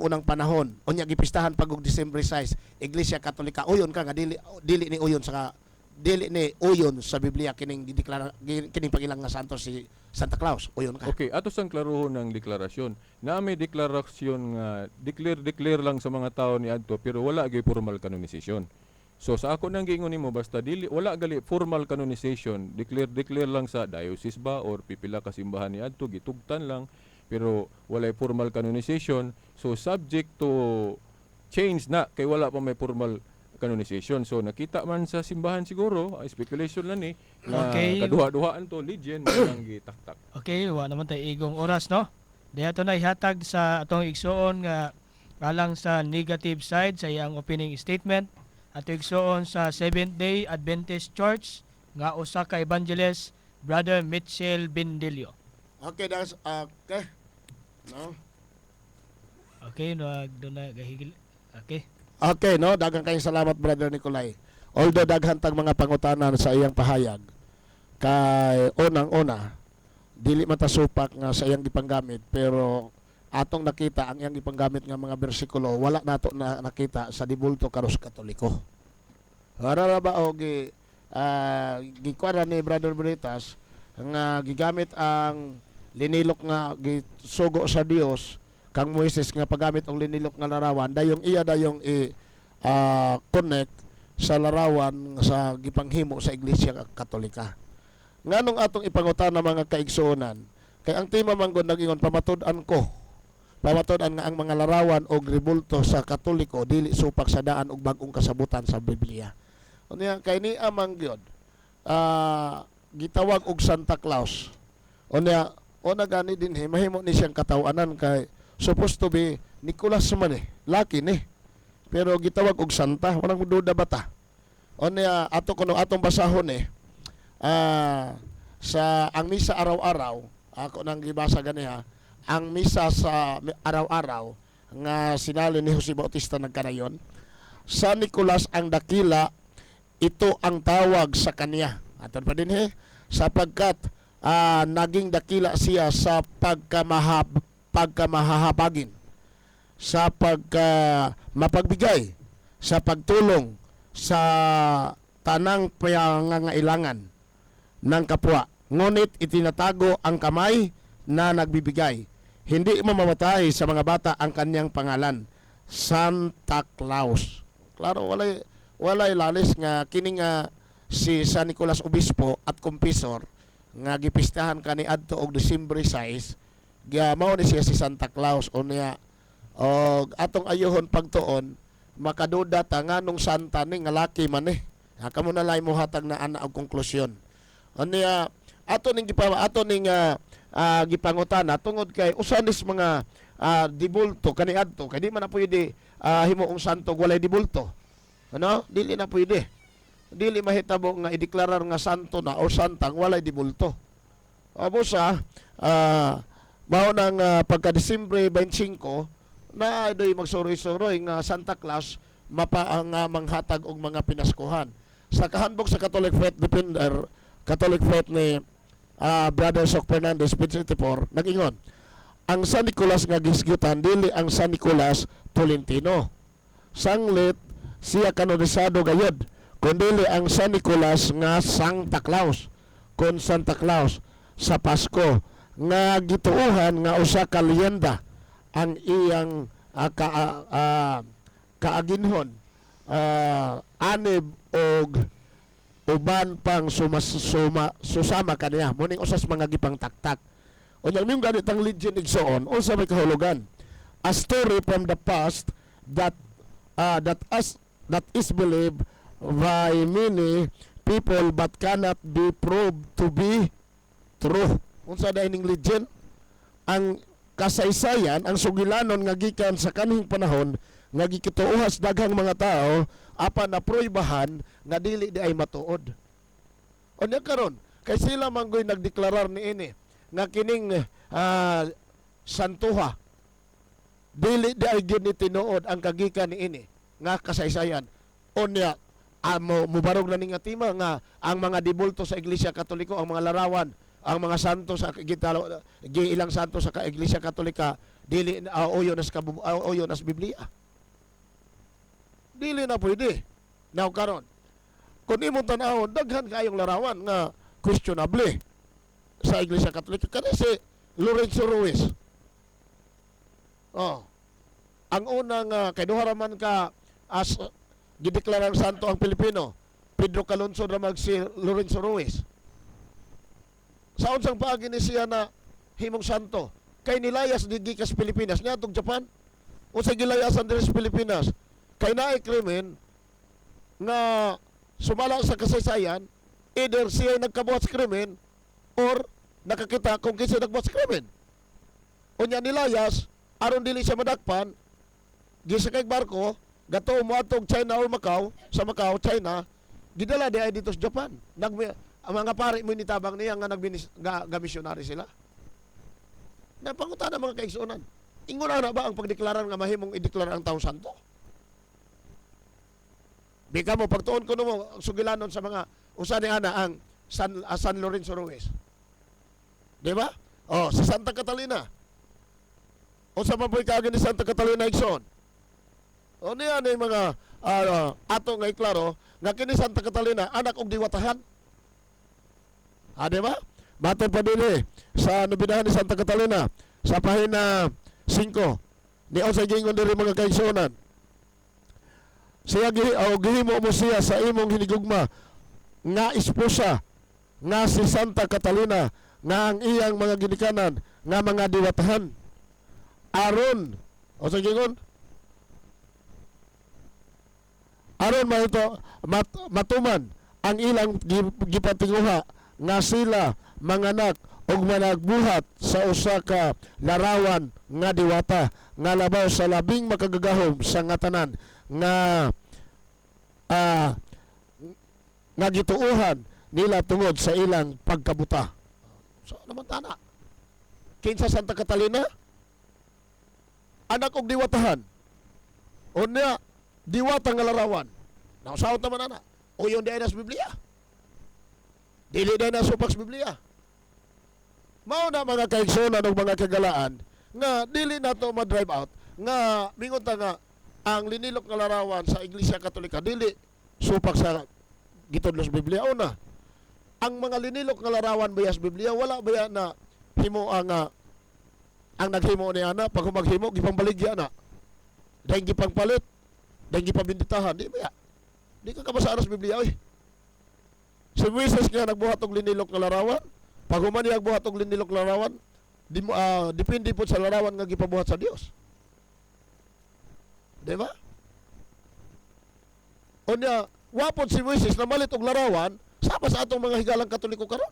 unang panahon unya gipistahan pag og December 6, Iglesia Katolika, uyon ka nga dili dili ni uyon sa dili ni uyon sa Biblia kining gideklara kining pagilang nga santo si Santa Claus, uyon ka? Okay, ato sang klarohon ng deklarasyon. Na may deklarasyon nga declare declare lang sa mga tao ni adto pero wala gyud formal canonization. So sa ako nang giingon nimo, basta dili wala gali formal canonization, declare declare lang sa diocese ba or pipila ka simbahan ni adto, gitugtan lang pero walay formal canonization. So subject to change na kay wala pa may formal canonization. So nakita man sa simbahan siguro, ay speculation lang ni na kaduha-duhaan to legend mo lang gitaktak. Okay, wa naman tayo igong oras, no? Diha to na ihatag sa atong igsuon nga alang sa negative side sa iyang opening statement. Ato igsuon sa Seventh Day Adventist Church nga usa ka evangelist, Brother Mitchell Bindilio. Okay, that's okay. No. Okay, no, doon na gahigil. Okay. Okay, no, daghang kayong salamat, Brother Nicolay. Although daghan tag mga pangutanan sa iyang pahayag, kay unang-una dili matasupak nga sa iyang gipanggamit, pero atong nakita ang iyang gipanggamit nga mga bersikulo wala nato na nakita sa dibulto karos Katoliko. Wala ra ba o gi gikuha ni Brother Bonitas nga gigamit ang linilok nga gisugo sa Dios kang Moises nga paggamit og linilok nga larawan, dayong iya dayong i connect sa larawan sa gipanghimo sa Iglesia Katolika. Nganong atong ipangutana, mga kaigsuonan, kay ang tema man gud nag-ingon pamatud-an ko. Pamatud-an nga ang mga larawan og rebulto sa Katoliko dili supak sa daan og bag-ong kasabutan sa Biblia. Unya kay ni amang gyud gitawag og Santa Claus. Unya una gani dinhi mahimo ni siyang kataw-anan kay supposed to be Nicolas man eh, laki ni. Pero gitawag og Santa, walang duda bata. Unya ato kuno atong basahon eh sa ang misa araw-araw, ako nang gibasa ganiha, ang misa sa araw-araw nga sinali ni Jose Bautista nagkanayon, San Nicolas ang Dakila, ito ang tawag sa kanya. Aton pa din he, sapagkat naging dakila siya sa pagkamahahabagin, sa pagka mapagbigay, sa pagtulong sa tanang pangangailangan ng kapwa. Ngunit itinatago ang kamay na nagbibigay. Hindi mamamatay sa mga bata ang kanyang pangalan, Santa Claus. Klaro, walay walay lalis nga kini nga si San Nicolas Obispo at Confessor nga gipistahan kani adto og December 6 gya mao ni siya si Santa Claus. Unya og atong ayuhon pagtuon, makaduda ta nganong Santa ni nga laki man eh. Ha, kamo na lang mo hatag na ana og konklusyon. Unya ato ning gipangutana tungod kay usa nis mga dibulto kaniadto kay di man na pwede himuong santo walay dibulto. Ano? Dili na pwede. Dili mahitabo nga ideklarar nga santo na o santang walay dibulto. Abo sa mao nang pagka Disyembre 25 na doy magsuroy-suroy nga Santa Claus mapa ang manghatag og mga pinaskuhan. Sa kahandbook sa Catholic Faith Defender, Catholic Faith ni Brother Sok Fernandez, page 84, nag-ingon, ang San Nicolas nga gisgutan dili ang San Nicolas Tolentino. Sanglit siya kanonisado gayod, kundili ang San Nicolas nga Santa Claus kon Santa Claus sa Pasko nga gituohan nga usa ka leyenda ang iyang kaaginhon anib og uban pang susama kaniya muning usas mga gipangtaktak. Unya ming ganit ang legend, igsoon, unsa may kahulugan? A story from the past that is believed by many people but cannot be proved to be true. Unsa da ining legend? Ang kasaysayan, ang sugilanon nga gikan sa kanhing panahon nga gikituohan sa daghang mga tao apan napruibahan nga dili di ay matuod. Unya karon kay sila manggoy nagdeklarar niini nga kining santuha dili di ay gyud ni tinuod ang kagikan niini nga kasaysayan. Unya amo mubarog na ning nga tema nga ang mga dibulto sa Iglesia Katoliko, ang mga larawan, ang mga santo sa gitalo gi ilang santo sa Iglesia Katolika dili uyo nas Biblia. Dili na pwede. Now karon, kung imong tan-awon, daghan kayong larawan nga questionable sa Iglesia Katolika. Kani si Lorenzo Ruiz. Oh. Ang unang kay duha ra man ka as gideklarang santo ang Pilipino. Pedro Calungsod ra mag si Lorenzo Ruiz. Sa unsang paagi ni siya na himong santo? Kay nilayas di gikas Pilipinas niadtong Japan. Unsa gilayasan diri sa Pilipinas? Kay naay krimen nga sumala sa kasaysayan, either siya ay nagkabuhat sa krimen or nakakita kung kinsa nagbuhat sa krimen. Unya nilayas aron dili siya madakpan, gisakay barko, gato moadtog China or Macau, sa Macau, China, gidala di ay dito sa Japan. Ang mga pari mo nitabang niya nga nagbinis nga misyonary sila. Napangutana, mga kaigsuonan. Ingon na ba ang pagdeklarar nga mahimong ideklara ang taong santo? Bika mo pagtuon ko mo sugilanon sa mga usa ni ana ang San Lorenzo Ruiz. Di ba? Oh, sa Santa Catalina. Unsa man po'y kaagi ni Santa Catalina, igsoon? O niya ni mga ato nga iklaro nga kini Santa Catalina anak og diwatahan. Ah, di ba? Matod pa dinhi sa nobinahan ni Santa Catalina sa pahina 5. Ni unsay giingon diri, mga kaigsuonan? Siya gi o gihimo mo siya sa imong hinigugma nga esposa nga si Santa Catalina nga ang iyang mga ginikanan nga mga diwatahan aron o sa gingon aron maito matuman ang ilang gipatinguha nga sila manganak og managbuhat sa usa ka larawan nga diwata nga labaw sa labing makagagahom sa nga tanan nga gituohan nila tungod sa ilang pagkabuta. So naman tana. Kinsa Santa Catalina? Anak og diwatahan. Unya diwata nga larawan. Nausaot naman ana. Uyon di ay nas Biblia. Dili di na supak sa Biblia. Mao na, mga kaigsuonan ug mga kagalaan, nga dili nato ma-drive out nga mingon ta nga ang linilok nga larawan sa Iglesia Katolika dili supak sa gitudlo sa Biblia. Una, ang mga linilok nga larawan baya sa Biblia, wala baya na himo ang naghimo ni ana pag maghimo gipambaligya na dahil gipangpalit, dahil gipabinditahan? Di baya? Di ka kabasa sa Biblia oy. Si Moises nga nagbuhat og linilok nga larawan, pag human niya buhat og linilok larawan, di mo depende po sa larawan nga gipabuhat sa Dios. Di ba? Unya, wapod si Moises na malit og larawan sama sa atong mga higalang Katoliko karon.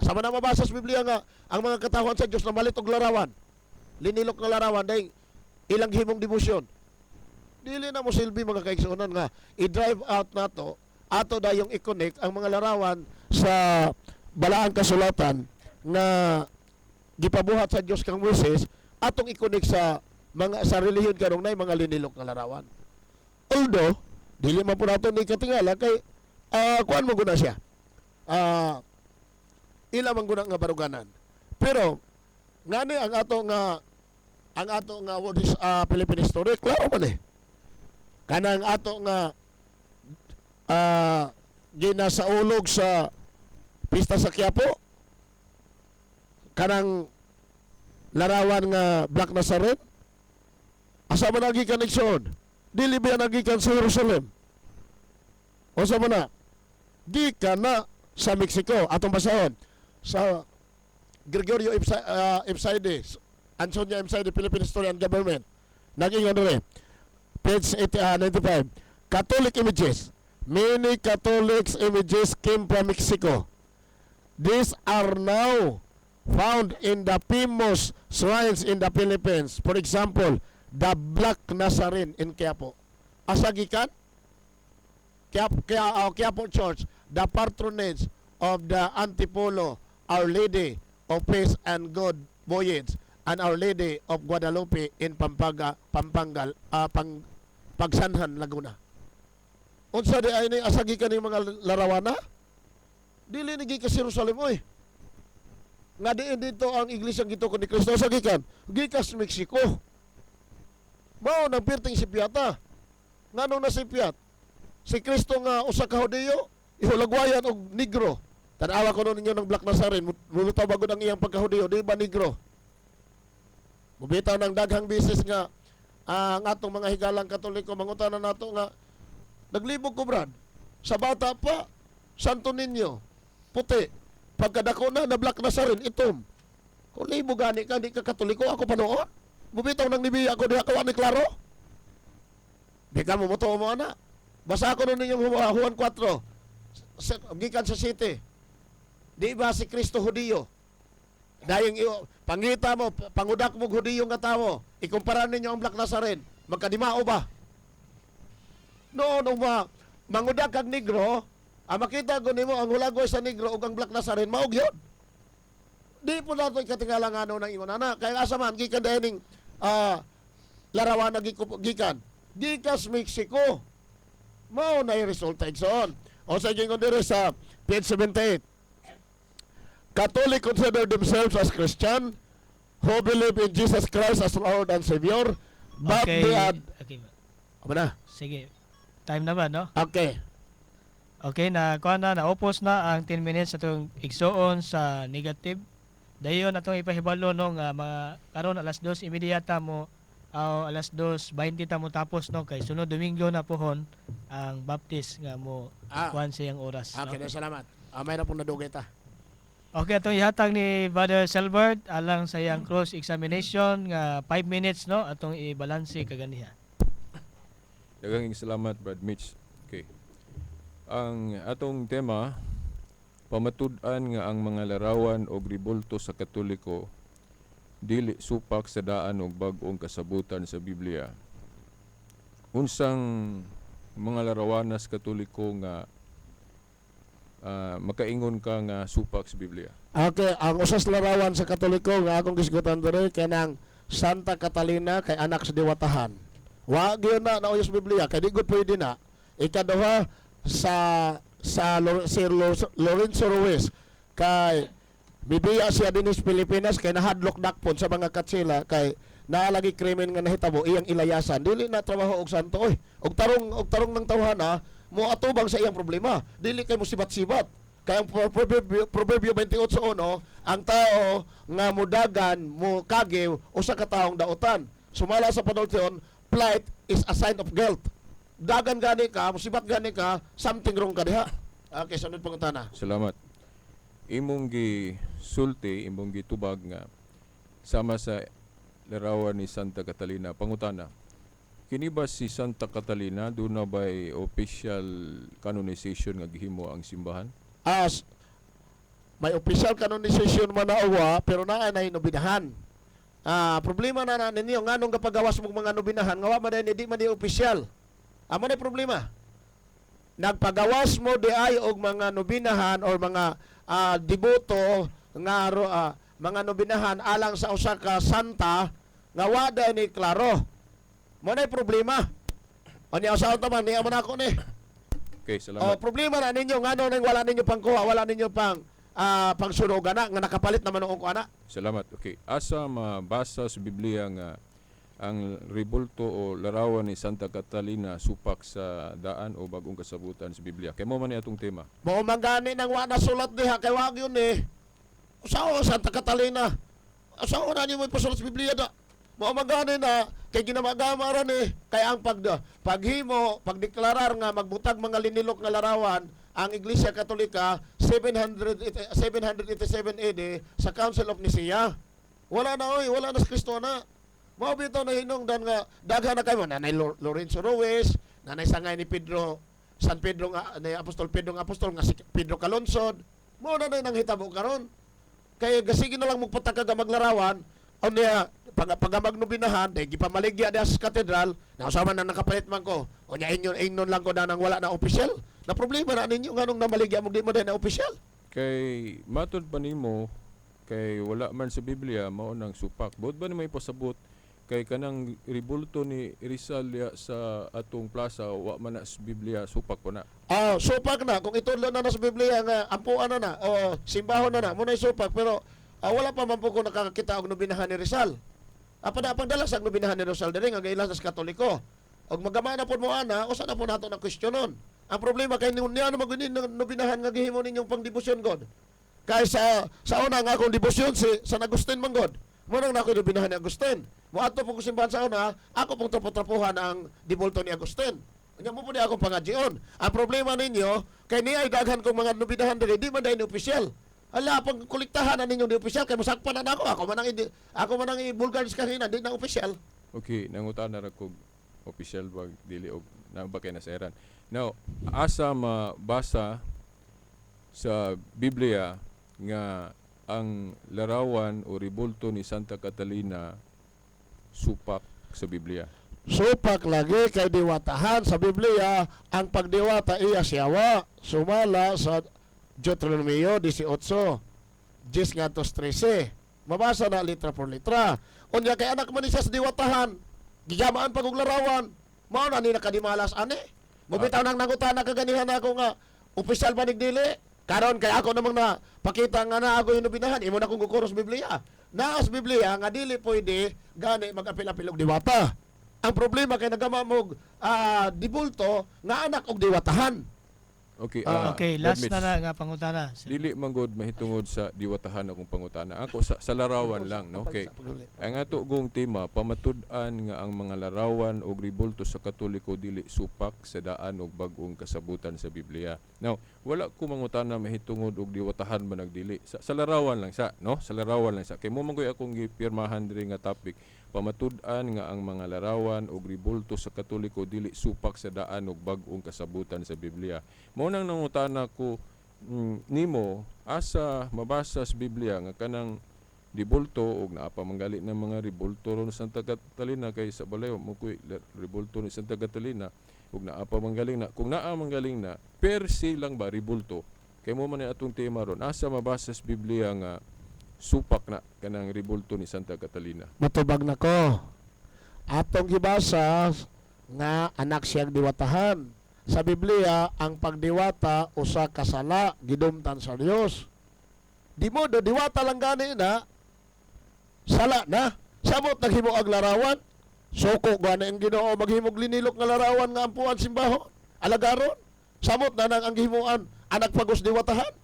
Sama na mabasa sa Biblia nga ang mga katawhan sa Dios na malit og larawan. Linilok nga larawan dahil ilang himong debosyon. Dili na mo silbi, mga kaigsuonan, nga i-drive out nato ato dayong i-connect ang mga larawan sa balaang kasulatan nga gipabuhat sa Dios kang Moises, atong i-connect sa mga sa relihiyon karong nay mga linilok nga larawan. Although dili man po nato ni katingala kay kuan mo guna siya. Ila man guna nga baruganan. Pero ngani ang ato nga word is Philippine history, klaro man eh. Kanang ato nga ginasaulog sa pista sa Quiapo, kanang larawan nga Black Nazarene, asa man nagikan, igsoon? Dili ba nagikan sa Jerusalem? O sa man na gikan na sa Mexico? Atong basahon sa Gregorio Ipsaide, Antonio Ipsaide, Philippine History and Government. Nag-ingon rin page 80, 95, Catholic images. Many Catholics images came from Mexico. These are now found in the famous shrines in the Philippines. For example, The Black Nazarene in Quiapo. Asa gikan? Quiapo, Quiapo Church, the patronage of the Antipolo, Our Lady of Peace and Good Voyage, and Our Lady of Guadalupe in Pampanga, Pampanga, Pagsanjan, Laguna. Unsa di ay ni asa gikan ning mga larawana? Dili ni gikan sa Jerusalem, oy. Nga diin dito ang iglesia gituko ni Kristo, sa gikan? Gikan sa Mexico. Mao nang pirting sipyata. Nganong nasipyat? Si Kristo nga usa ka Hudiyo, ihulagwayan og negro. Tan-awa ko ninyo ng Black Nazarene, mulutaw bagod ang iyang pagkahudiyo, di ba negro? Mubitaw ng daghang bisis nga ang atong mga higalang Katoliko, mangutana nato nga naglibog ko, Brad. Sa bata pa, Santo Niño, puti. Pagkadako na, na Black Nazarene, itom. Kung libog gani ka, di ka Katoliko, ako pa noon. Mubitaw ng nibiya ko, diha ka ni klaro. Di ka mo mo mo ana. Basa ko nun ninyong Juan 4. Gikan sa city. Di ba si Kristo Hudiyo? Dayong iyo, pangita mo, pangudak mo Hudiyo nga tawo. Ikumpara ninyo ang Black Nazarene. Magkadimao ba? Noon, uma, mangudak kag negro, ang makita ko nimo ang hulagoy sa negro ug ang Black Nazarene, maog yun. Di po nato ikatingala nga ano ng ingon ana. Kaya asa man gikan dining larawan na gikan. Gikas Mexico. Mao na yung resulta, igsoon. O sa gingon diri sa page 78. Catholic consider themselves as Christian who believe in Jesus Christ as Lord and Savior, but they are Okay. Amo na. Sige. Time na ba, no? Okay. Okay, na kuha na, naupos na ang 10 minutes atong igsuon sa negative. Dayon atong ipahibalo, no, nga mga karon alas 2:30 ta mo aw alas 2:20 ta mo tapos, no, kay sunod Domingo na pohon ang Baptist nga mo kuan sa iyang oras, no? Okay, na salamat. May na pong nadugay ta. Okay, atong ihatag ni Brother Selbert alang sa iyang cross examination nga 5 minutes, no, atong ibalanse kaganiha. Daghang salamat, Brad Mitch. Okay. Ang atong tema, pamatud-an nga ang mga larawan og ribulto sa Katoliko dili supak sa daan og bag-ong kasabutan sa Biblia. Unsang mga larawanas Katoliko nga makaingon ka nga supak sa Biblia? Okay, ang usas larawan sa Katoliko nga akong gisgutan diri kanang Santa Catalina kay anak sa diwatahan. Wa gyud na nauyos Biblia kay di gud pwede na. Ikaduha sa si Lorenzo Ruiz kay bibiya siya dinhi sa Pilipinas kay nahadlok dakpon sa mga katsila kay naalagi krimen nga nahitabo, iyang ilayasan. Dili na trabaho og santo, oy. Og tarong ng tawhana mo atubang sa iyang problema, dili kay mo sibat-sibat. Kay ang Proverbio 28:1, ang tao nga mudagan mo kagiw usa ka taong dautan. Sumala sa panultion, flight is a sign of guilt. Dagan gani ka, musibat gani ka, something wrong ka diha. Okay, sunod pangutana. Salamat. Imong gi sulti, imong gitubag nga sama sa larawan ni Santa Catalina. Pangutana. Kini ba si Santa Catalina, duna ba'y official canonization nga gihimo ang simbahan? As may official canonization man na uwa, pero naa na nobinahan. Problema na na ninyo nganong kapagawas mo mga nobinahan nga wa man di man di official. Amo na problema. Nagpagawas mo di ay og mga nobinahan or mga deboto nga mga nobinahan alang sa usa ka santa nga wa day ni klaro. Mo na problema. Unya usa ta man niya man ako ni. Okay, Oh, salamat. problema na ninyo ngano nang wala ninyo pang kuha, wala ninyo pang sunog ana nga nakapalit naman noong ko ana. Salamat. Okay. Asa mabasa sa Biblia nga ang ribulto o larawan ni Santa Catalina supak sa daan o bagong kasabutan sa Biblia? Kay mo man ni atong tema. Mao man gani nang wa nasulat diha kay wa gyud ni. Usaho Santa Catalina? Usaho na nimo ipasulat sa Biblia da? Mao man gani na kay ginamagama ra ni kay ang paghimo, pagdeklarar nga magbutag mga linilok nga larawan ang Iglesia Katolika 700 787 AD sa Council of Nicaea. Wala na oy, wala na sa Kristo na. Mao bitaw na hinungdan nga daghan na kayo nanay Lorenzo Ruiz, nanay sangay ni Pedro San Pedro nga ni Apostol Pedro nga apostol nga si Pedro Calungsod. Mao na nang hitabo karon. Kay gasige na lang magpataka ka maglarawan unya. Pag pag magnobinahan, dahil gipamaligya diha sa katedral, nausaman na nakapalit man ko. O nya inyon ingnon lang ko na nang wala na opisyal. Na problema na ninyo nganong namaligya mo di mo dahil na opisyal. Kay matod pa nimo kay wala man sa Biblia mao nang supak. Buot ba nimo ipasabot kay kanang ribulto ni Rizal diha sa atong plaza, wa man na sa Biblia, supak po na? Ah, supak na kung itudlo na na sa Biblia nga ampuan na na o simbahon na na mo na supak, pero wala pa man po ko nakakita og nobinahan ni Rizal. Apa na pagdala sa nobinahan ni Rizal diri nga giila sa Katoliko. Og magama na pod mo ana, usa na po nato na kwestiyonon. Ang problema kay niya ano maguni nobinahan nga gihimo ninyong pangdebosyon god. Kay sa una nga akong debosyon si San Agustin man god. Mo nang nako nobinahan ni Agustin. Moadto po ko simbahan sa una, ako pong trapo-trapuhan ang dibulto ni Agustin. Unya mo po ni akong pangadjion. Ang problema ninyo, kay niya ay daghan kong mga nobinahan diri, di man dahil ni opisyal. Ala, pag kolektahan na ninyo ni opisyal, kay musakpan na nako. Ako man ang ibulgar sa kahina, di na opisyal. Okay, nangutana ra kog opisyal ba dili og na ba kay nasairan. Now, asa mabasa sa Biblia nga ang larawan o ribulto ni Santa Catalina supak sa Biblia? Supak lagi kay diwatahan sa Biblia, ang pagdiwata iya siyawa. Sumala sa Deuteronomio 18, 10 ngadto 13. Mabasa na litra por litra. Unya kay anak man ni siya sa diwatahan. Gigamaan pag og larawan. Mao na ni nakadimalas ani. Mubitaw nang nangutana kaganihan ako nga opisyal ba dili? Karon kay ako namang na pakita nga na ako hinubinahan, imo na kong gukuro sa Biblia. Naa sa Biblia nga dili pwede gani mag-apil-apil og diwata. Ang problema kay nagama mo dibulto nga anak og diwatahan. Okay, Okay, last Mitch, na na nga pangutana. Dili man gud mahitungod sa diwatahan akong pangutana. Ako sa larawan lang, no? Okay. Ang ato gong tema, pamatud-an nga ang mga larawan og ribulto sa Katoliko dili supak sa daan og bag-ong kasabutan sa Biblia. Now, wala ko mangutana mahitungod og diwatahan ba nagdili. Sa larawan lang sa, no? Sa larawan lang sa. Kay mo man koy akong gipirmahan diri nga topic, pamatud-an nga ang mga larawan og ribulto sa Katoliko dili supak sa daan og bag-ong kasabutan sa Biblia. Mao nang nangutana ko nimo, asa mabasa sa Biblia nga kanang ribulto og naa pa manggali ng mga ribulto ron sa Santa Catalina, kay sa balay mo koy ribulto ni Santa Catalina ug naa pa manggaling na, kung naa manggaling na per se lang ba ribulto, kay mo man ni atong tema ron, asa mabasa sa Biblia nga supak na kanang ribulto ni Santa Catalina? Mutubag na ko. Atong gibasa nga anak siyang diwatahan. Sa Biblia, ang pagdiwata usa ka sala gidumtan sa Dios. Di mo do diwata lang gani na sala na. Samot naghimo og larawan. Suko gani ang Ginoo maghimog linilok nga larawan nga ampuan simbaho. Alagaron. Samot na nang ang gihimuan anak pagos diwatahan.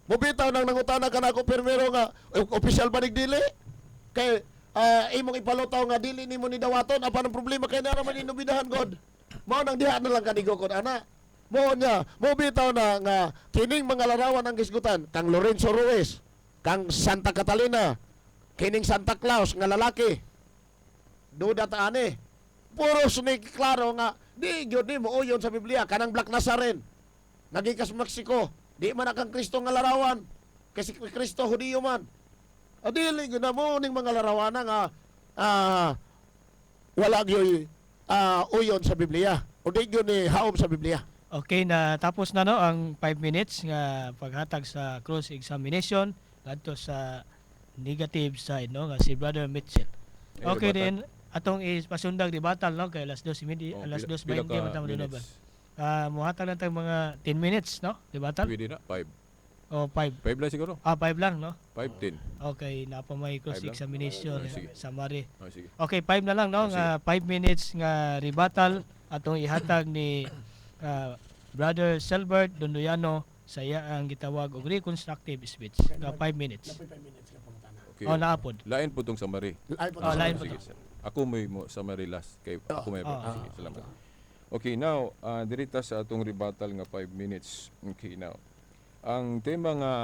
Mubitaw nang nangutana kanako permero nga opisyal ba dili? Kay imong ipalutaw nga dili nimo ni dawaton, apan ang problema kay nara man inubidahan god. Mao nang diha na lang kanigokod ana. Mo niya, mo bitaw na nga kining mga larawan ang gisgutan kang Lorenzo Ruiz, kang Santa Catalina, kining Santa Claus nga lalaki. Duda ta ani. Puros ni klaro nga di gyud nimo uyon sa Biblia kanang Black Nazarene. Nagikas Mexico, di man na kang Kristo nga larawan. Kasi Kristo Hudiyo man. O dili gyud na mo ning mga larawan nga wala gyud uyon sa Biblia. O di gyud ni haom sa Biblia. Okay, na tapos na, no, ang 5 minutes nga paghatag sa cross examination ngadto sa negative side, no, nga si Brother Mitchell. Eh, Okay rebuttal. din atong ipasundag rebuttal, no, kay alas 2:30, Oh, alas pila 2:20 ka man ta mo minutes? Muhatag lang tag mga 10 minutes, no? Rebuttal? Pwede na 5. O 5. 5 lang siguro. Ah, 5 lang, no? 5 10. Okay, na pa may cross Five lang? examination Oh, sige. summary. Oh, sige. Okay, 5 na lang, no, Oh, sige. nga 5 minutes nga rebuttal atong ihatag ni Brother Selbert Dondoyano sa iya ang gitawag og reconstructive speech nga 5 minutes. Okay. Oh, naapod. Lain po tong summary. Ay, po Oh, lain po Sige, to. sir. Ako may mo summary last kay ako may Ah. sige, salamat. Okay, now dirita sa atong rebuttal nga 5 minutes. Okay, now. Ang tema nga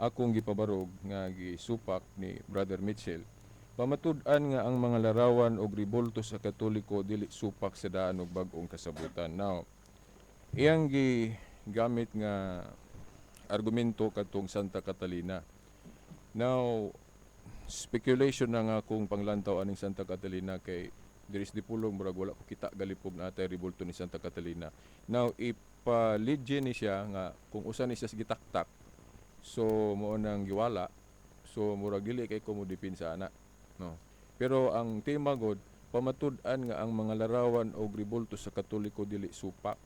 akong gipabarog nga gisupak ni Brother Mitchell, pamatud-an nga ang mga larawan og ribulto sa Katoliko dili supak sa daan og bag-ong kasabutan. Now, iyang gigamit nga argumento katong Santa Catalina. Now, Speculation na nga kung panglantaw aning Santa Catalina kay diri sa Dipolog murag wala ko kita galipog na atay rebulto ni Santa Catalina. Now ipaligye ni siya nga kung usa ni siya sa gitaktak, so mao nang giwala, so murag dili kay ko mo depensa ana, no? Pero ang tema god, pamatud-an nga ang mga larawan og rebulto sa Katoliko dili supak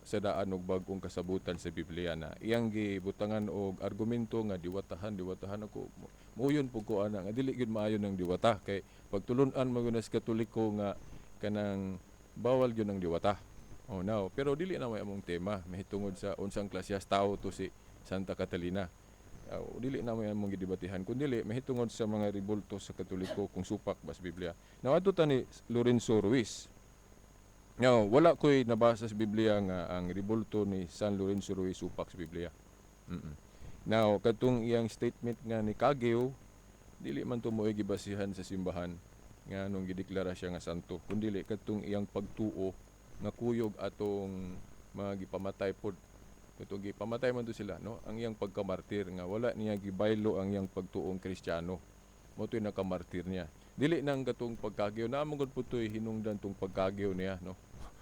sa daan og bag-ong kasabutan sa Biblia na iyang gibutangan og argumento nga diwatahan diwatahan. Ako muyon pud ko ana nga dili gyud maayo ng diwata kay pagtulun-an man gyud na sa Katoliko nga kanang bawal gyud ang diwata. Oh, now, pero dili na may among tema mahitungod sa unsang klasehas tao to si Santa Catalina. Dili na may among gidebatihan kun dili mahitungod sa mga rebulto sa Katoliko kung supak ba sa Biblia. Now adto ta ni Lorenzo Ruiz. Now, wala ko'y nabasa sa Biblia nga ang rebulto ni San Lorenzo Ruiz supak sa Biblia. Now, katong iyang statement nga ni Kagyo, dili man to mo'y gibasihan sa simbahan nga nung gideklara siya nga santo. Kundi katong iyang pagtuo nga kuyog atong mga gipamatay pod. Katong gipamatay man to sila, no? Ang iyang pagkamartir nga wala niya gibaylo ang iyang pagtuong Kristiyano. Mao to'y nakamartir niya. Dili nang katong pagkagyo na among gud po to'y hinungdan tong pagkagyo niya, no?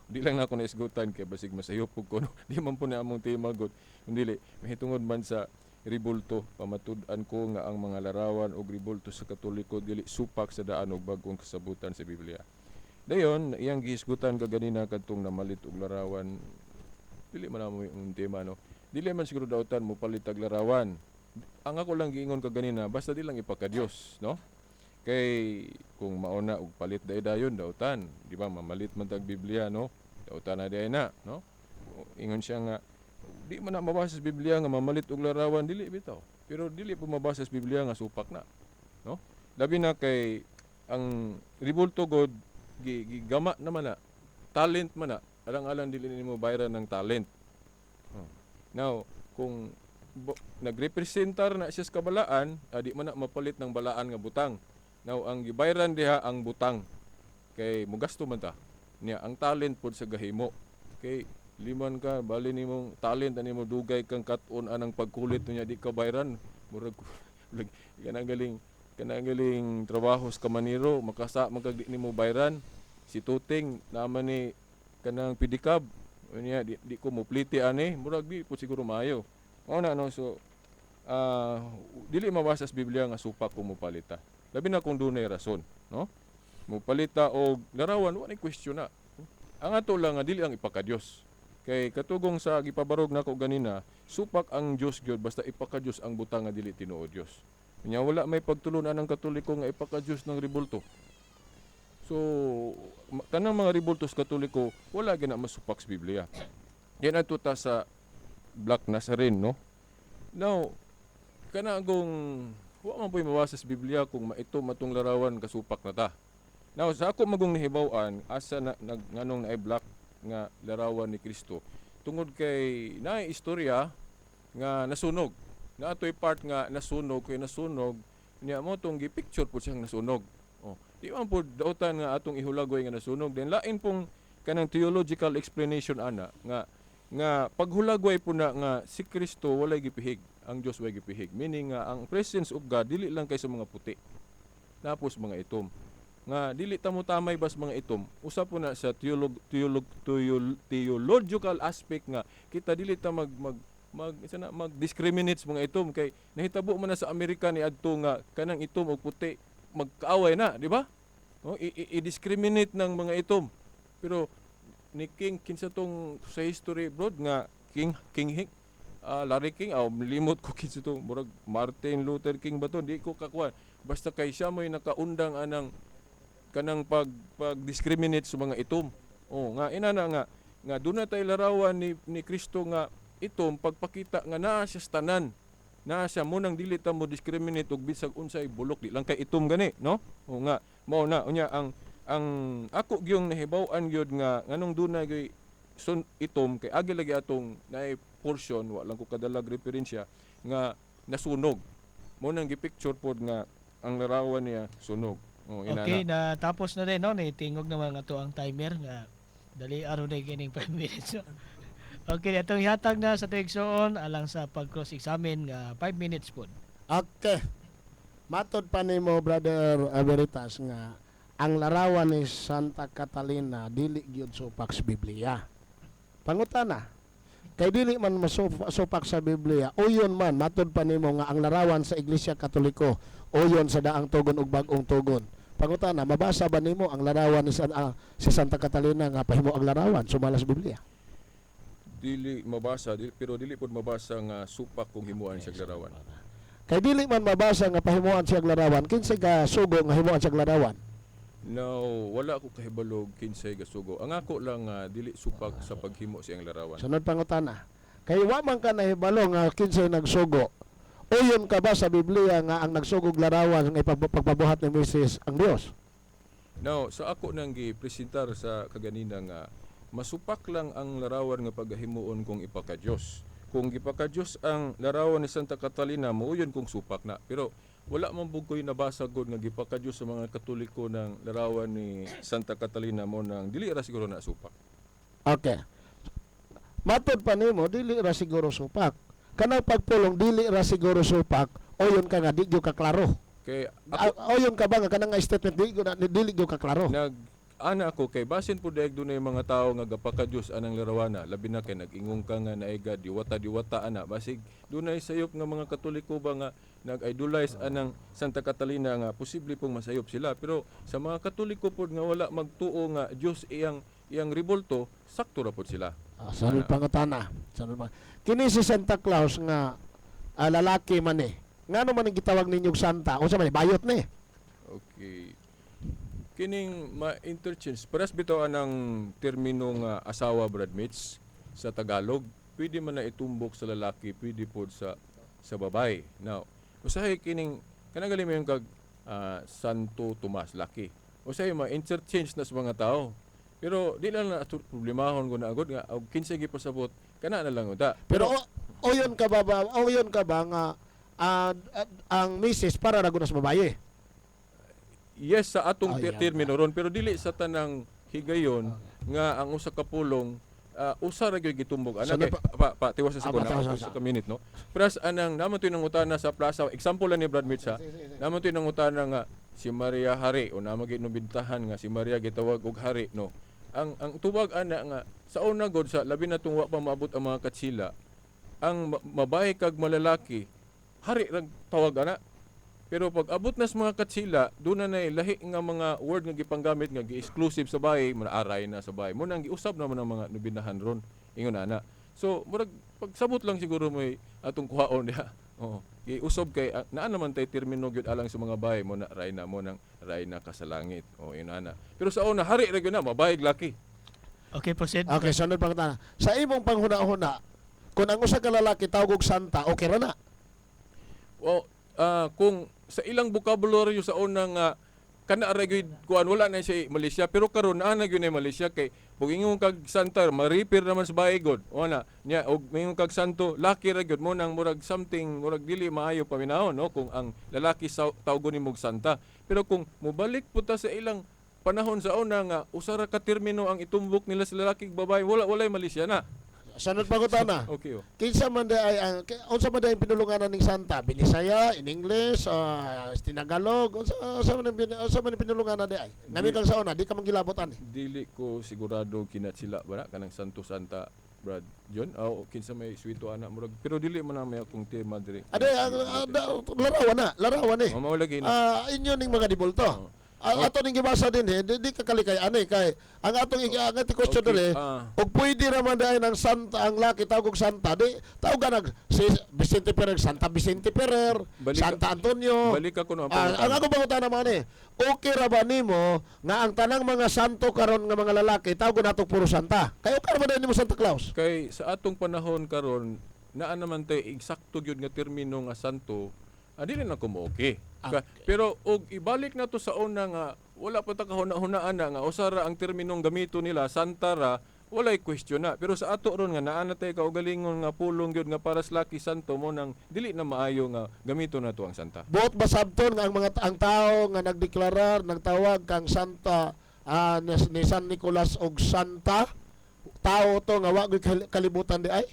Di lang na ako naisgutan kay basig masayop pug ko, no? Di man po na among tema gud. Dili mahitungod man sa ribulto, pamatud-an ko nga ang mga larawan og ribulto sa Katoliko dili supak sa daan og bag-ong kasabutan sa Biblia. Dayon iyang gihisgutan kaganina kadtong namalit og larawan, dili man amo yung tema, no? Dili man siguro dautan mo palit og larawan. Ang ako lang giingon kaganina, basta di lang ipakadiyos, no? Kay kung mauna og palit day dayon dautan, di ba, mamalit man tag Biblia, no? Dautan na day na, no? Ingon siya nga di man na mabasa sa Biblia nga mamalit og larawan, dili bitaw. Pero dili po mabasa sa Biblia nga supak na, no? Labi na kay ang ribulto god gigama naman na, talent man na, alang-alang dili nimo bayaran ng talent. Oh. Now, kung nagrepresentar na siya sa kabalaan, di man na mapalit ng balaan nga butang. Now, ang gibayran diha ang butang. Kay mugasto man ta. Niya, ang talent pod sa gahimo. Kay liman ka, bali nimong talent ani mo dugay kang kat-on anang pagkulit niya di ka bayran. Murag kanang galing trabaho sa kamaniro, makasa man kag di nimo bayran. Si Tuting naman ni kanang pedicab niya di ko mupliti ani, murag di po siguro maayo. Mao na, no? So dili mabasa sa Biblia nga supak kung mopalita. Labi na kung dunay rason, no? Mopalita og larawan, wa ni question na. Ang ato lang nga dili ang ipakadiyos. Kay katugong sa gipabarog nako ganina, supak ang Dios gyud basta ipakadiyos ang butang nga dili tinuod Dios. Nya wala may pagtulunan ang Katoliko nga ipakadiyos ng rebulto. So, tanang mga rebultos Katoliko, wala gina masupak sa Biblia. Yan ato ta sa Black Nazarene, no? Now, kana kung wa man po'y mabasa sa Biblia kung maito matong larawan kasupak na ta. Now, sa ako magong nahibaw-an, asa na nag, nganong naay black nga larawan ni Kristo? Tungod kay naay istorya nga nasunog. Na atoy part nga nasunog kay nasunog niya mo tong gi-picture po siyang nasunog. Oh, di man po dautan nga atong ihulagoy nga nasunog. Then lain pong kanang theological explanation ana nga nga paghulagway po na nga si Kristo walay gipihig, ang Dios walay gipihig. Meaning nga ang presence of God dili lang kay sa mga puti. Napos mga itom. Nga dili ta mo tamay bas mga itom. Usa po na sa theological aspect nga kita dili ta mag mag mag isa na mag-discriminate sa mga itom kay nahitabo man na sa Amerika ni adto nga kanang itom og puti magkaaway na, di ba? Oh, i-discriminate ng mga itom. Pero ni King kinsa tong sa history bro nga King King Hink, Larry King, aw limot ko kinsa tong murag Martin Luther King ba to, di ko kakuan. Basta kay siya mo'y nakaundang anang kanang pag pag discriminate sa mga itom. Oh, nga inana nga nga doon na tay larawan ni Kristo nga itom pagpakita nga naa siya sa tanan. Naa siya mo nang dili ta mo discriminate og bisag unsay bulok, di lang kay itom gani, no? O nga mao na unya ang ako gyung nahibaw-an gyud nga nganong dunay gyud sun itom kay agi lagi atong naay portion, wa lang ko kadalag referensya nga nasunog mo nang gipicture pod nga ang larawan niya sunog. Oh, inana. Okay, na tapos na rin, no? Nitingog naman nga to ang timer nga dali aron na kining 5 minutes. No? Okay, atong ihatag na sa tigsuon alang sa pag-cross examine nga 5 minutes pod. Okay. Matod pa nimo, Brother Veritas, nga ang larawan ni Santa Catalina dili gyud supak sa Biblia. Pangutana, kay dili man masupak sa Biblia, uyon man matod pa nimo nga ang larawan sa Iglesia Katoliko uyon sa Daang Tugon ug Bag-ong Tugon. Pangutana, mabasa ba nimo ang larawan ni si Santa Catalina nga pahimo ang larawan sumala sa Biblia? Dili mabasa dili, pero dili pud mabasa nga supak kung himuan siya larawan. Kay dili man mabasa nga pahimuan siya larawan, kinsay ka sugo nga himuan siya larawan? Now, wala ko kahibalog kinsay gasugo. Ang ako lang nga dili supak sa paghimo siyang larawan. Sunod pangutana. Kay wa man ka nahibalo nga kinsay nagsugo. Uyon ka ba sa Biblia nga ang nagsugog larawan nga pagpabuhat ni Moises ang Dios? Now, sa ako nang gipresentar sa kaganina nga masupak lang ang larawan nga paghimuon kung ipakadiyos. Kung gipakadiyos ang larawan ni Santa Catalina, mauyon kung supak na. Pero wala man bug ko'y nabasa gud nga gipakadiyos sa mga Katoliko ng larawan ni Santa Catalina, mo nang dili ra siguro na supak. Okay. Matod pa nimo dili ra siguro supak. Kanang pagpulong dili ra siguro supak, uyon ka nga di gyud ka klaro. Kay ako Uyon ka ba nga kanang nga statement di gyud dili gyud ka klaro? Nag ana ako kay basin po daig dunay mga tawo nga gapakadiyos anang larawana, labi na kay nag-ingong ka nga naega diwata diwata ana, basig dunay sayop nga mga Katoliko ba nga nag-idolize anang Santa Catalina nga posible pong masayop sila. Pero sa mga Katoliko pod nga wala magtuo nga Dios iyang iyang ribolto, sakto ra pod sila. Ah, sunod pangutana. Sunod pa. Kini si Santa Claus nga lalaki man eh. Ngano man ang gitawag ninyong Santa? Unsa man eh? Bayot ni. Okay, kining ma-interchange paras bitaw anang termino nga asawa, Brad Mitch, sa Tagalog pwede man na itumbok sa lalaki, pwede pod sa babae. Now, usahay kining kanang gali mo yung kag Santo Tomas, laki, usahay ma-interchange na sa mga tao, pero di lang na ato problemahon ko na agad nga og kinsay gipasabot kana na lang unta. Pero oyon ka ba nga ang misis para ra gud sa babae? Yes, sa atong Oh, yeah. termino ron, pero dili sa tanang higayon nga ang usa ka pulong usa ra gyud gitumbok ana. So, Kay pa tiwas sa Ah, sekunda, patiwas usa ka minute, no? Pras anang naman to'y nangutana sa plaza, example lang ni Brad Mitch ha, naman to'y nangutana nga si Maria hari o naman gyud nobintahan nga si Maria gitawag og hari, no? Ang tuwag ana nga sa una god, sa labi na tong wa pa maabot ang mga katsila, ang mabahe kag malalaki, hari rag tawag ana. Pero pag abot na sa mga katsila, doon na nay lahi nga mga word nga gipanggamit nga gi-exclusive sa bahay, mga aray na sa bahay. Mo nang giusab naman ang mga nobinahan ron. Ingon ana. So murag pagsabot lang siguro mo'y atong kuhaon diha. Oo. Giusob kay naa naman tay termino gyud alang sa mga bahay mo na rayna, mo nang rayna ka sa langit. O ingon ana. Pero sa una, hari ra gyud na mabahay laki. Okay, proceed. Okay, sunod pangutana. Sa imong panghuna-huna, kung ang usa ka lalaki tawag og Santa, okay ra na? Well, kung sa ilang bokabularyo sa una nga kana ra gyud kuan, wala na siya Malaysia, pero karon naa na gyud na Malaysia, kay pag ingon kag Santa, ma-refer naman sa bahay god wala niya, og mingon kag santo, laki ra gyud, mo nang murag something, murag dili maayo paminawon, no, kung ang lalaki sa tawgon nimo og Santa. Pero kung mobalik pud ta sa ilang panahon sa una nga usa ra ka termino ang itumbok nila sa lalaki ug babae, wala, walay Malaysia na. Sunod pangutana. Okay, oh. Kinsa man di ay ang unsa man di ang pinulunganan ning Santa? Binisaya, in English, Tinagalog, unsa man ang pinulunganan di ay? Nami kang sa una, di ka man gilabot ani. Dili ko sigurado kinatsila ba na kanang Santo Santa, Brad John, aw kinsa may swito ana, murag, pero dili man na may akong tema diri. Ade ang larawan na, larawan eh. Oh, mao lagi na. Ah, inyo ning mga dibulto. Oo. Ah, ato ning gibasa din eh, di ka kalikay ani kay ang atong ang ating question diri, og pwede ra man dai ng Santa ang laki tawag og Santa, di tawag nag si Vicente Ferrer, Santa Vicente Ferrer, Santa Antonio. Balik ako no ang Ah, ang pangutana. ako pangutana man eh, okay ra ba nimo nga ang tanang mga santo karon nga mga lalaki tawag nato puro Santa? Kay okay ra ba nimo Santa Claus? Kay sa atong panahon karon naa naman tay eksakto gyud nga termino nga santo, dili na ko mo okay. Pero og ibalik na to sa una nga wala pa ta kahuna-hunaan na nga usa ra ang terminong gamito nila, santa ra, walay question na. Pero sa ato ron nga naa na tay kaugalingon nga pulong gyud nga para sa laki santo, mo nang dili na maayo nga gamito na to ang santa. Buot ba sabton nga ang mga ang tao nga nagdeklarar, nagtawag kang Santa ni San Nicolas og Santa, tao to nga wa gyud kalibutan di ay?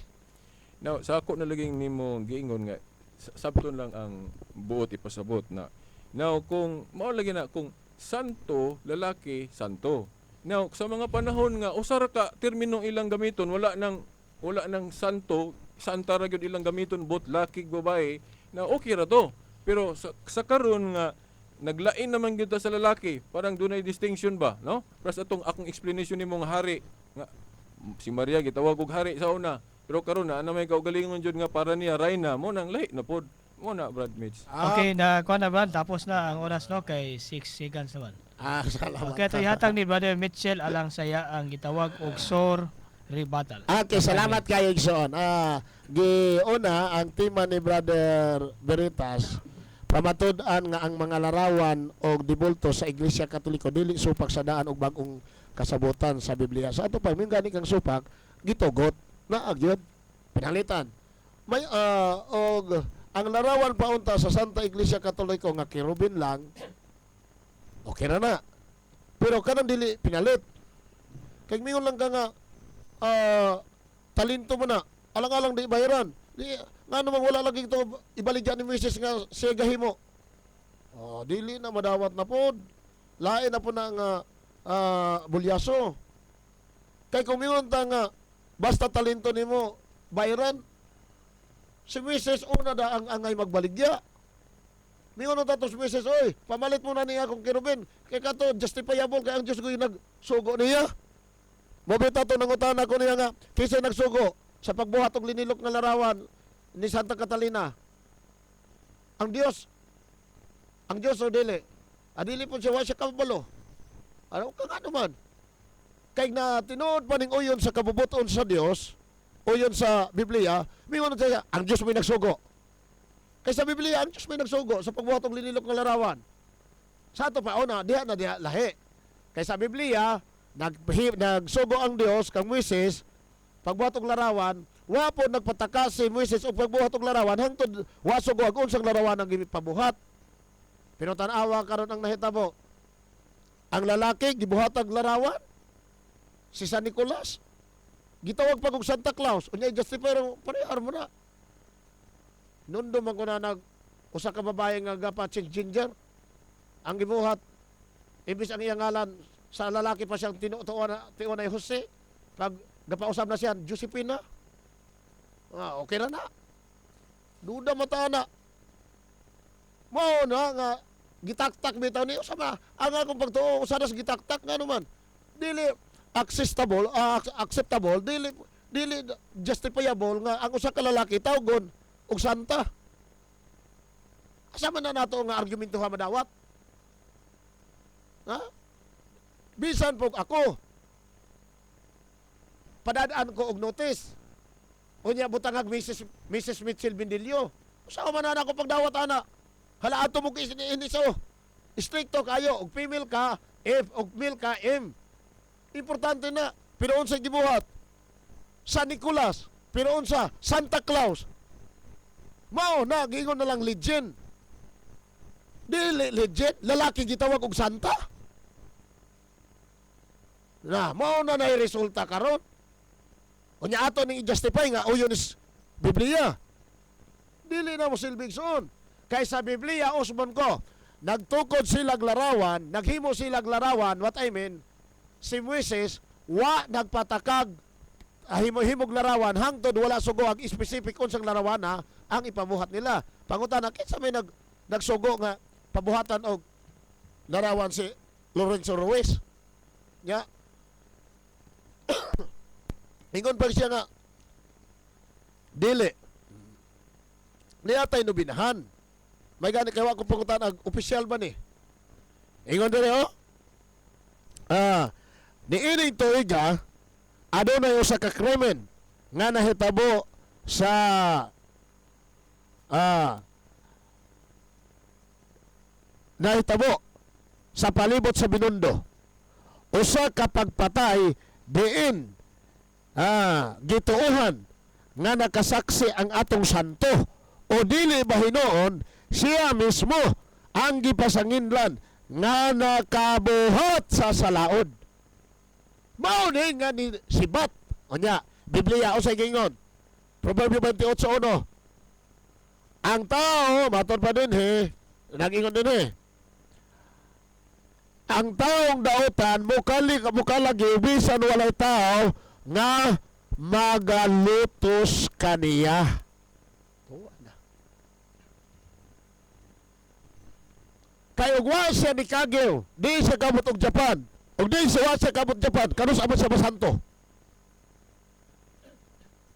Now, sa ako na laging nimo giingon nga sabton lang ang buot ipasabot na. Now kung mao lagi na kung santo lalaki, santo. Now sa mga panahon nga usa ra ka termino ilang gamiton, wala nang santo, santa ra gyud ilang gamiton, both laki ug babae na, okay ra to. Pero sa karon nga naglain naman gyud ta sa lalaki, parang dunay distinction ba, no? Plus atong akong explanation nimo nga hari nga si Maria gitawag og hari sa una, pero karon na may kaugalingon jud nga para niya rayna mo nang lahi na pod mo na, Brad Mitch. Ah, Okay, na kuha na, Brad, tapos na ang oras, no, kay 6 seconds naman. Ah, salamat. Okay, ito ihatag ni Brother Mitchell alang saya ang gitawag og sore rebuttal. Okay, salamat kayo, Igsoon. Giuna ang tema ni Brother Veritas, pamatud-an nga ang mga larawan og dibulto sa Iglesia Katoliko dili supak sa daan og bag-ong kasabutan sa Biblia. Sa ato pa min gani kang supak gitugot na agyod pinalitan. May og ang larawan pa unta sa Santa Iglesia Katoliko nga kerubin lang, okay na na. Pero kanang dili pinalit. Kay mingon lang ka nga talento mo na, alang-alang di bayaran. Di, nga namang wala lagi ito ibaligya ni Mrs. nga siya gahimo. Oh, dili na madawat na pod. Lain na po na nga bulyaso. Kay kung mingon ta nga basta talento nimo bayaran, si Mrs. una da ang angay magbaligya. Mingon na to si Mrs. "Oy, pamalit mo na niya akong kerubin. Kay kato justifiable kay ang Diyos ko yung nagsugo niya." Mobita to nangutana ko niya nga, kinsa nagsugo sa pagbuhat og linilok nga larawan ni Santa Catalina? Ang Dios. Ang Dios o dili? Adili po siya, wa siya kabalo. Ano ka nga naman? Kay na tinuod pa ning uyon sa kabubuton sa Dios, uyon sa Biblia, mingon na siya, ang Dios may nagsugo. Kay sa Biblia, ang Dios may nagsugo sa pagbuhat og linilok nga larawan. Sa ato pa, una, diha na diha lahi. Kay sa Biblia, nagsugo ang Dios kang Moises pagbuhat og larawan, wa po nagpataka si Moises og pagbuhat og larawan hangtod wa sugo ang unsang larawan ang gipabuhat. Pero tan-awa karon ang nahitabo. Ang lalaki gibuhatag larawan si San Nicolas. Gitawag pa og Santa Claus. Unya justify ra parehar mo na. Nundo man ko na nag usa ka babae nga gapa ginger. Ang gibuhat, imbis ang iyang ngalan sa lalaki pa siyang tinutuon na tiun ay Jose. Pag gapausab na siya, Josepina. Ah, okay na na. Duda mata na. Mao na nga gitaktak bitaw ni usa ba ang akong pagtuo, usa na sa gitaktak nga naman. Dili acceptable, acceptable, dili justifiable nga ang usa ka lalaki tawgon og santa. Asa man na nato nga argumento ha madawat? Ha? Bisan po ako padadaan ko og notice. Unya butangag Mrs. Mitchell Bendilio. Sa man na ako pagdawat ana? Hala ato mo ini so. Stricto kayo og female ka F og male ka M. Importante na. Pero unsa gibuhat? San Nicolas. Pero unsa? Santa Claus. Mao na giingon na lang legend. Dili legend, lalaki gitawag og santa. Na, mao na nay resulta karon. Unya ato ning i-justify nga uyon is Biblia. Dili na mo silbig soon. Kay sa Biblia, usbon ko, nagtukod silag larawan, naghimo silag larawan, what I mean, si Moises wa nagpatakag himo-himog larawan hangtod wala sugo ang specific unsang larawan na ang ipabuhat nila. Pangutana, kinsa may nagsugo nga pabuhatan og larawan si Lorenzo Ruiz? Nya ingon pa siya nga dili niya tay nobinahan. May gani kay wa ko pangutan ang opisyal ba ni. Ingon dire oh. Niining tuiga adunay usa ka krimen nga nahitabo sa nahitabo sa palibot sa Binondo. Usa ka pagpatay diin gituohan nga nakasaksi ang atong santo o dili ba hinuon siya mismo ang gipasanginlan nga nakabuhat sa salaod. Mao ni nga ni sibat. Unya, Biblia usay gingon? Proverbio 28:1. Ang tao, matod pa din he, nagingon din he. Ang taong dautan mukali mukalagi bisan walay tao nga magalutos kaniya. Tuwa na. Kay ug wa siya ni Kagyo, di siya kamot og Japan. Ug di siya wa siya kamot Japan, kanus abot siya masanto.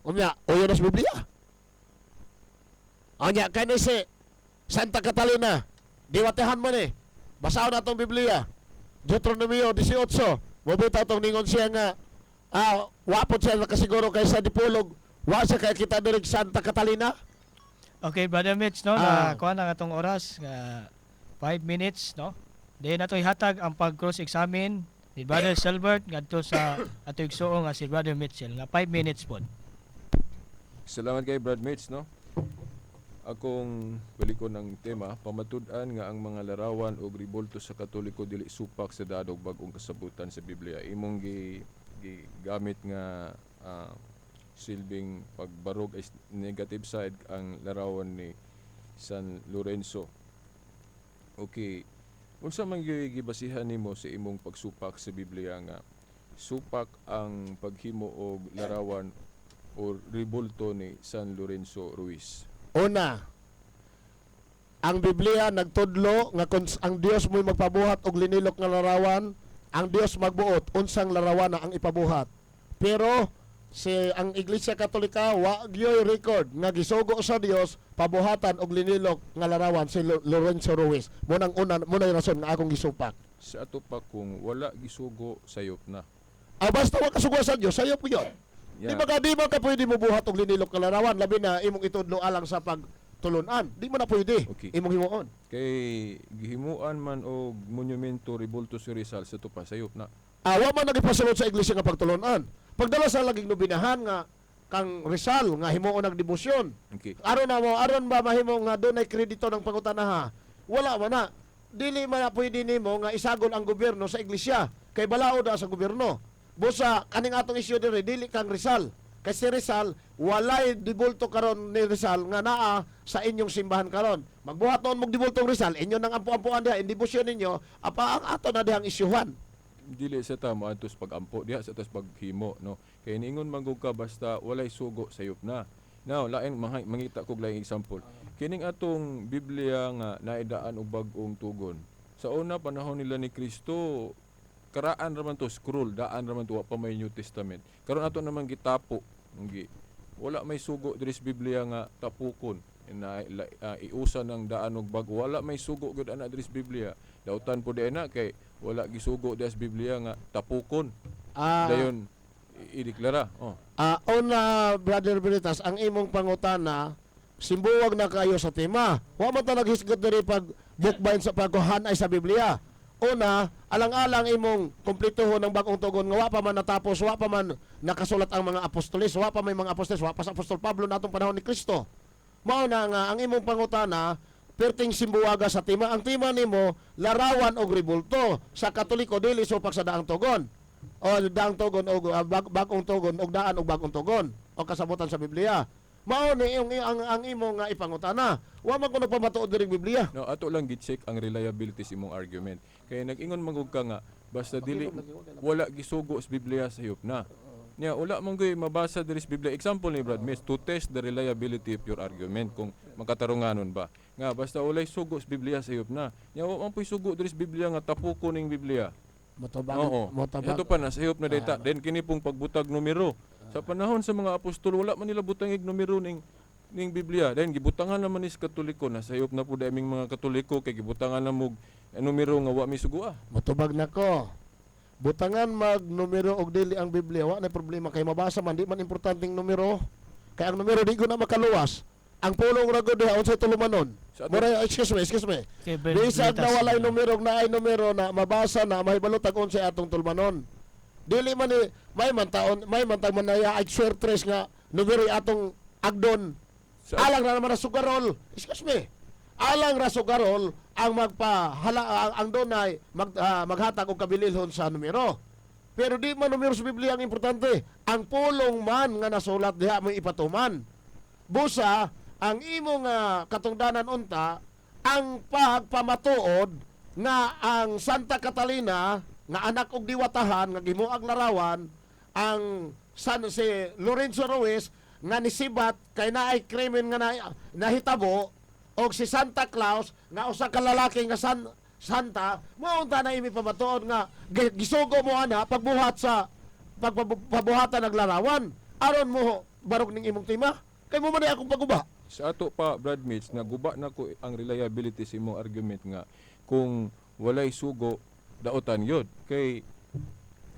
Unya, uyo na sa Biblia. Unya, kani si Santa Catalina, diwatehan mo ni. Basahon na itong Biblia. Deuteronomio 18. Mabita itong ningon siya nga, wapot siya nakasiguro kay sa Dipolog, wa siya kay kita diri Santa Catalina. Okay, Brother Mitch, no, Ah. na kuha na nga atong oras nga 5 minutes, no. Then ato ihatag ang pag cross-examine ni Brother Selbert ngadto sa ato igsuong nga si Brother Mitchell nga 5 minutes pod. Salamat kay Brad Mitch, no? Akong balikon ang tema, pamatud-an nga ang mga larawan og ribulto sa Katoliko dili supak sa dadog bag-ong kasabutan sa Biblia. Imong gi gigamit nga silbing pagbarog is negative side ang larawan ni San Lorenzo. Okay. Unsa man gyud gibasihan nimo sa imong pagsupak sa Biblia nga supak ang paghimo og larawan or ribulto ni San Lorenzo Ruiz? Una, ang Biblia nagtudlo nga kung ang Dios mo'y magpabuhat og linilok nga larawan, ang Dios magbuot unsang larawan na ang ipabuhat. Pero si ang Iglesia Katolika wa gyoy record nga gisugo sa Dios pabuhatan og linilok nga larawan si Lorenzo Ruiz. Mo nang una mo na rason nga akong gisupak. Sa ato pa kung wala gisugo, sayop na. Ah, basta wa kasugo sa Dios, sayop yun. Yeah. Di ba ka di ba ka pwede mo buhat og linilok nga larawan labi na imong itudlo alang sa pagtulunan? Di mo na pwede. Okay. Imong himuon. Kay gihimuan man og monumento ribulto si Rizal, sa ato pa sayop na. Awa man nagipasulod sa iglesia nga pagtulunan. Pagdala sa laging nobinahan nga kang Rizal nga himuon ang debosyon. Okay. Aron na mo, aron ba mahimo nga dunay kredito ng pangutana ha? Wala man na. Dili man na pwede nimo nga isagol ang gobyerno sa iglesia kay balaod na sa gobyerno. Busa kaning atong isyu diri dili kang Rizal. Kay si Rizal walay dibulto karon ni Rizal nga naa sa inyong simbahan karon. Magbuhat noon mog dibultong Rizal, inyo nang ampu-ampuan diha, in debosyon ninyo, apa ang ato na dihang isyuhan. Dili sa ta moadto sa pagampo diha sa atos paghimo, no, kay niingon man gud ka basta walay sugo, sayop na. Now lain mangita kog laing example kining atong Biblia nga naidaan og bag-ong tugon. Sa una panahon nila ni Kristo, karaan ra man to, scroll daan ra man to, wa pa may New Testament. Karon ato naman gitapo gi wala may sugo diri sa Biblia nga tapukon na iusa ng daan og bag-o. Wala may sugo gyud ana diri sa Biblia. Dautan po di na kay wala gisugo diri sa Biblia nga tapukon. Dayon ideklara. Oh. Una, Brother Veritas, ang imong pangutana, simbuwag na kayo sa tema. Wa man ta naghisgot diri pag bookbind sa pagkuhan ay sa Biblia. Una, alang-alang imong kumplituhon ng bagong tugon nga wa pa man natapos, wa pa man nakasulat ang mga apostoles, wa pa may mga apostoles, wa pa sa Apostol Pablo natong panahon ni Kristo. Mao na nga ang imong pangutana perting simbuwaga sa tema. Ang tema nimo larawan og ribulto sa Katoliko dili supak sa daang tugon o daang tugon og bagong tugon og daan og bagong tugon o kasabutan sa Biblia. Mao ni yung ang imo nga ipangutana. Wa man ko nagpamatuod diri Biblia. No, ato lang gi-check ang reliability sa imong argument. Kay nag-ingon man gud ka nga basta dili wala gisugo sa Biblia, sayop na. Nya wala man gyud mabasa diri sa Biblia. Example ni Brad Miss to test the reliability of your argument kung makatarunganon ba. Nga basta walay sugo sa Biblia, sayop na. Nya wa man puy sugo diri sa Biblia nga tapuko ning Biblia. Motobag. Oo. Ito pa na sayop na data. Then kini pong pagbutag numero. Sa panahon sa mga apostol wala man nila butangig numero ning Biblia. Then gibutangan naman ni sa Katoliko na sayop na pud aming mga Katoliko kay gibutangan na mo numero nga wa mi sugua. Motubag nako. Butangan mag numero og dili ang Biblia, wa na problema kay mabasa man, di man importanteng numero. Kay ang numero di ko na makaluwas. Ang pulong ra gud diha unsay tulumanon. Mura, excuse me, excuse me. Okay, Brother Bisag Veritas. na walay numero na ay numero na mabasa na mahibalo tag unsay atong tulumanon. Dili man ni may man taon may man tag manaya ay tres nga numero atong agdon. Alang ra naman ra sugarol. Excuse me. Alang ra sugarol ang magpahala ang dunay maghatag og kabililhon sa numero. Pero di man numero sa Biblia ang importante. Ang pulong man nga nasulat diha mo ipatuman. Busa ang imong katungdanan unta ang pagpamatuod Nga ang Santa Catalina nga anak og diwatahan nga gimuag larawan, ang san si Lorenzo Ruiz nga nisibat kay naay krimen nga nahitabo, og si Santa Claus nga usa ka lalaki nga Santa mo unta na imi pamatuod nga gisugo mo ana pagbuhat sa pagpabuhatan ng larawan aron mo barog ning imong tema kay mo man ay akong paguba. Sa ato pa, Brad Mitch, naguba na ko ang reliability sa imong argument nga kung walay sugo, daotan yun. Kay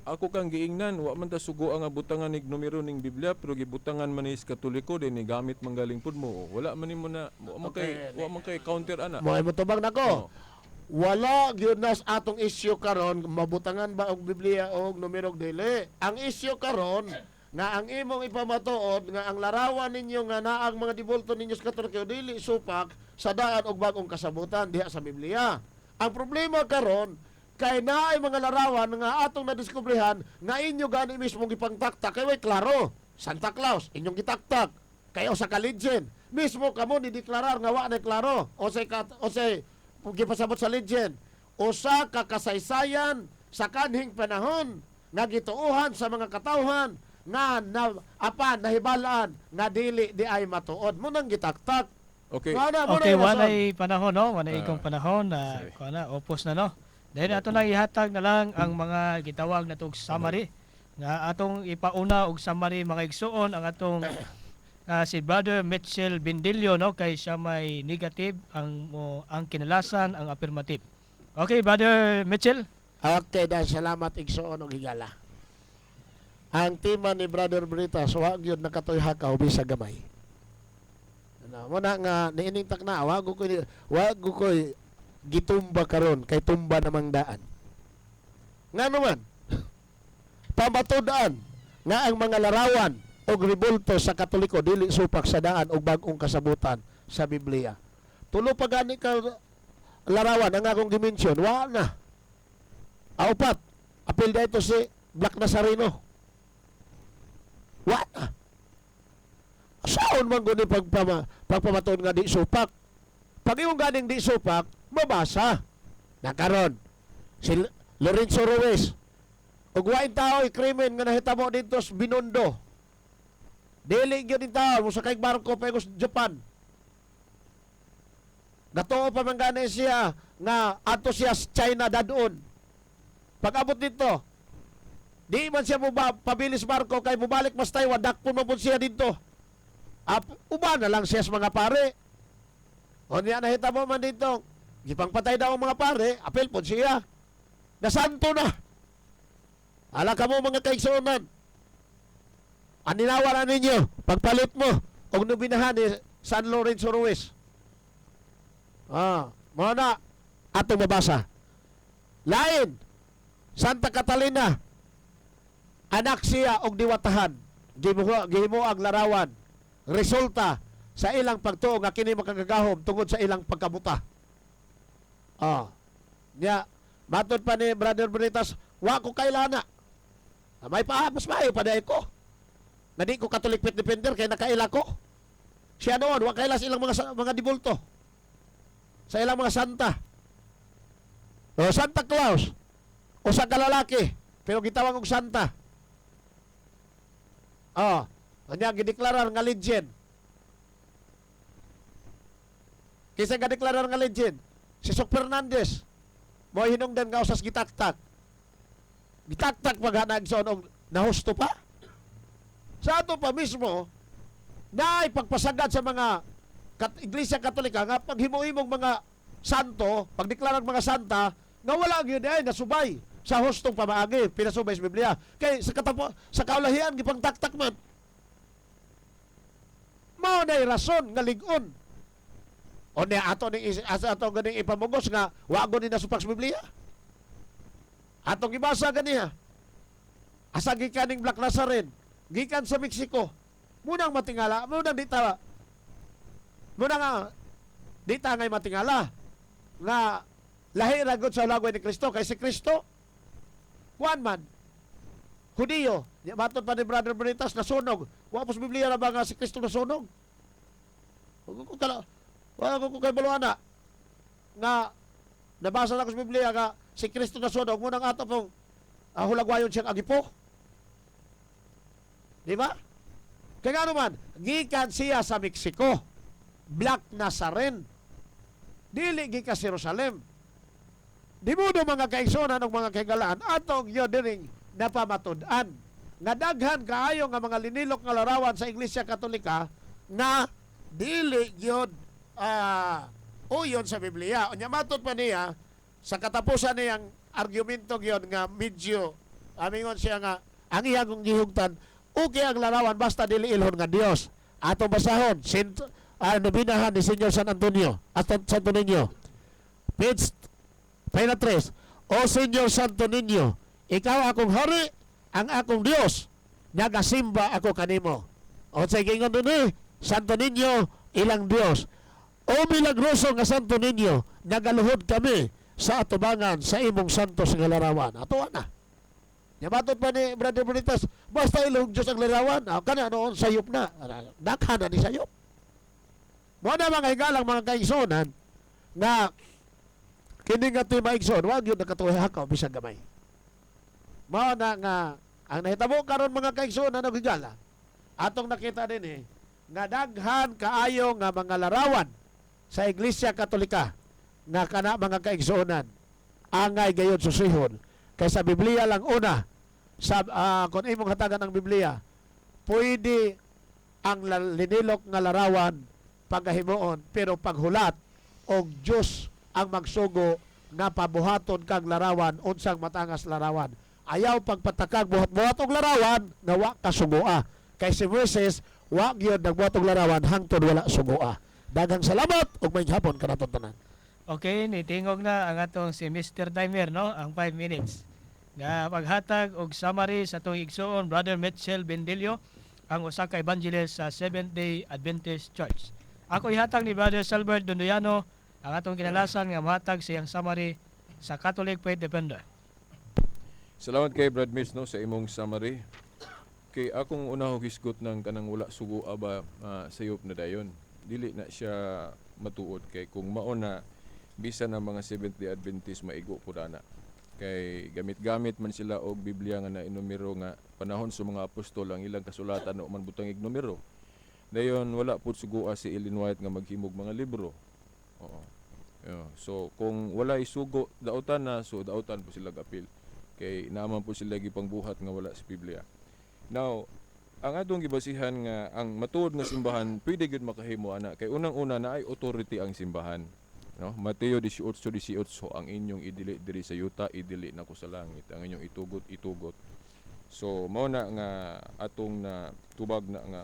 ako kang giingnan, wa man ta sugo ang butangan nig numero ning Biblia, pero gibutangan man ni sa Katoliko din ni gamit manggaling pud mo. Wala man nimo na wa man kay wa man kay counter ana. Mo ay motubang nako. Oo. Wala gyud nas atong issue karon mabutangan ba og Biblia og numero og dili. Ang issue karon nga ang imong ipamatuod nga ang larawan ninyo nga naang mga dibulto ninyo sa Katoliko dili supak sa daan og bag-ong kasabutan diha sa Biblia. Ang problema karon kay naay mga larawan nga atong nadiskubrehan nga inyo gani mismo gipangtaktak kay way klaro. Santa Claus inyong gitaktak kay usa ka legend. Mismo kamo ni deklarar nga wa na klaro. O say gipasabot sa legend, usa ka kasaysayan sa kanhing panahon nga gituohan sa mga katawhan nga na, apan nahibalaan nga dili di ay matuod mo nang gitaktak. Okay. Nga na, mo Okay, na yung rason. walay panahon, no? Walay ikong panahon na Sorry. kuha na, opos na, no? Then ato na ihatag na lang ang mga gitawag na og summary nga atong ipauna og summary, mga igsuon, ang atong si Brother Mitchell Bindilio, no, kay siya may negative ang mo ang kinalasan ang affirmative. Okay, Brother Mitchell. Okay, dahil salamat, igsuon og higala. Ang tema ni Brother Britas, wa gyud nakatoy hakaw bisag gamay. Ano, mo na nga niining takna, wa ko gitumba karon kay tumba namang daan. Nga naman, pamatud-an nga ang mga larawan og rebulto sa Katoliko dili supak sa daan og bag-ong kasabutan sa Biblia. Tulo pa gani ka larawan ang akong gi-mention, wa na. Aupat, apil dito si Black Nazareno. Wa na. Saon man guni pagpamatuon nga di supak? Pag imong ganing di supak, mabasa. Nakaron, si Lorenzo Ruiz, ug wain tao krimen nga nahitabo dito sa Binondo. Dili gyud in tao mo sakay barko pa sa Japan. Gatuo pa man gani siya nga ato siya sa China dadon. Pag abot dito, di man siya pabilis barko kay mubalik mas Taiwan, dakpon man pud siya dito. Uban na lang siya sa mga pare. O niya nahitabo man dito, gipangpatay daw ang mga pare, apel pod siya. Nasanto na. Ala ka mo, mga kaigsuonan. Aninawa na ninyo, pagpalit mo, og nobinahan ni San Lorenzo Ruiz. Mo na atong mabasa. Lain, Santa Catalina, anak siya og diwatahan, gihimo ang larawan. Resulta sa ilang pagtuo nga kini makagagahom tungod sa ilang pagkabuta. Nya, matod pa ni Brother Bonitas, wa ko kailana. May pa, mas maayo pa dahil ko. Na di ko Catholic Faith Defender kay nakaila ko. Siya noon, wa kaila sa ilang mga dibulto. Sa ilang mga santa. O Santa Claus, usa ka lalaki, pero gitawag og santa. Oh, anya gideklarar nga legend. Kinsa gadeklarar nga legend? Si Sok Fernandez. Mo hinungdan nga usas gitaktak. Gitaktak pag son og nahusto pa. Sa ato pa mismo, naay pagpasagad sa mga Iglesia Katolika nga paghimo-himong mga santo, pagdeklarang mga santa, nga wala gyud ay nasubay sa hustong pamaagi, pinasubay sa Biblia. Kay sa kaulahian gipangtaktak man. Mao nay rason nga lig-on. O niya ato ning asa ato ganing ipamugos nga wa gud ni nasupak sa Biblia. Atong gibasa ganiha. Asa gikan ning Black Nazarene, gikan sa Mexico. Munang matingala, munang di ta munang nga di ta ngay matingala nga lahi ra gud sa lagway ni Kristo kay si Kristo kuan man Hudiyo. Di matod pa ni Brother Bonitas nasunog. Wa po sa Biblia na ba nga si Kristo nasunog? Wa ko kala wa ko kay baluana nga Nabasa na ko sa Biblia nga si Kristo nasunog mo nang ato pong hulagwayon siyang agipo. Di ba? Kaya nga naman, gikan siya sa Mexico. Black Nazarene. Dili gikan sa Jerusalem. Di mo do, mga kaigsunan ug mga kahigalaan, atong yun diring napamatud-an nga daghan kaayo nga mga linilok nga larawan sa Iglesia Katolika nga dili gyud uyon sa Biblia. Unya matod pa niya sa katapusan niyang argumento gyud nga medyo amingon siya nga ang iyang gihugtan, okay ang larawan basta dili ilhon nga Dios. Atong basahon sint nobinahan ni Señor San Antonio at Santo Niño. Page 3. "O Señor Santo Niño, ikaw akong hari, ang akong Dios, nagasimba ako kanimo." O sa gingon dinhi, Santo Niño, ilang Dios. "O milagroso nga Santo Niño, nagaluhod kami sa atubangan sa imong santos nga larawan." Ato na. Nyamatod pa ni Brother Bonitas, basta ilong Diyos ang larawan, kana noon sayop na. Daghan na ni sayop. Mo na, mga higalang mga kaigsunan, nga kini nga tema, igsoon, wag yun nakatuhay hakaw bisag gamay. Mao na nga ang nahitabo karon, mga kaigsuonan og higala, atong nakita din eh nga daghan kaayo nga mga larawan sa Iglesia Katolika nga kana, mga kaigsuonan, angay gayod susihon kay sa Biblia lang una sa kung imong hatagan ang Biblia, pwede ang linilok nga larawan pagahimuon, pero paghulat og Dios ang magsugo nga pabuhaton kag larawan, unsang matangas larawan. Ayaw pagpatakag buhat-buhat og larawan nga wa ka sugoa, kay si Moises wa gyud nagbuhat og larawan hangtod wala sugoa. Daghang salamat ug maayong hapon kanaton tanan. Okay, nitingog na ang atong si Mr. Timer, no? Ang 5 minutes. Nga paghatag og summary sa atong igsuon, Brother Mitchell Bendilio, ang usa ka evangelist sa Seventh-day Adventist Church. Ako ihatag ni Brother Salbert Dondoyano ang atong kinalasan nga mohatag sa iyang summary sa Catholic Faith Defender. Salamat kay Brad Mitch, no, sa imong summary. Kay akong una hisgot ng kanang wala sugo aba sayop na dayon. Dili na siya matuod kay kung mao na, bisan ang mga Seventh Day Adventist maigo pud ana. Kay gamit-gamit man sila og Biblia nga na inumero nga panahon sa mga apostol ang ilang kasulatan no man butang ig numero. Dayon wala pud sugoa si Ellen White nga maghimog mga libro. Oo. Yeah. So kung wala isugo dautan na, so dautan po sila gapil. Kay naaman po sila gipangbuhat nga wala sa Biblia. Now, ang atong gibasihan nga ang matuod nga simbahan pwede gyud makahimo ana kay unang-una na ay authority ang simbahan. No? Mateo 18:18, "Ang inyong idili diri sa yuta, idili nako sa langit. Ang inyong itugot, itugot." So mao na nga atong na tubag na nga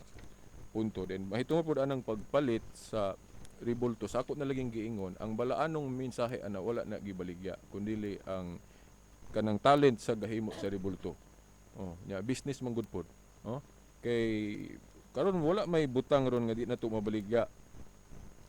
punto. Then mahitungod pud anang pagpalit sa ribulto, sa ako na laging giingon, ang balaanong mensahe ana wala na gibaligya kundili ang kanang talent sa gahimo sa ribulto. Oh, nya business man gud pod. Oh, kay karon wala may butang ron nga di na to mabaligya.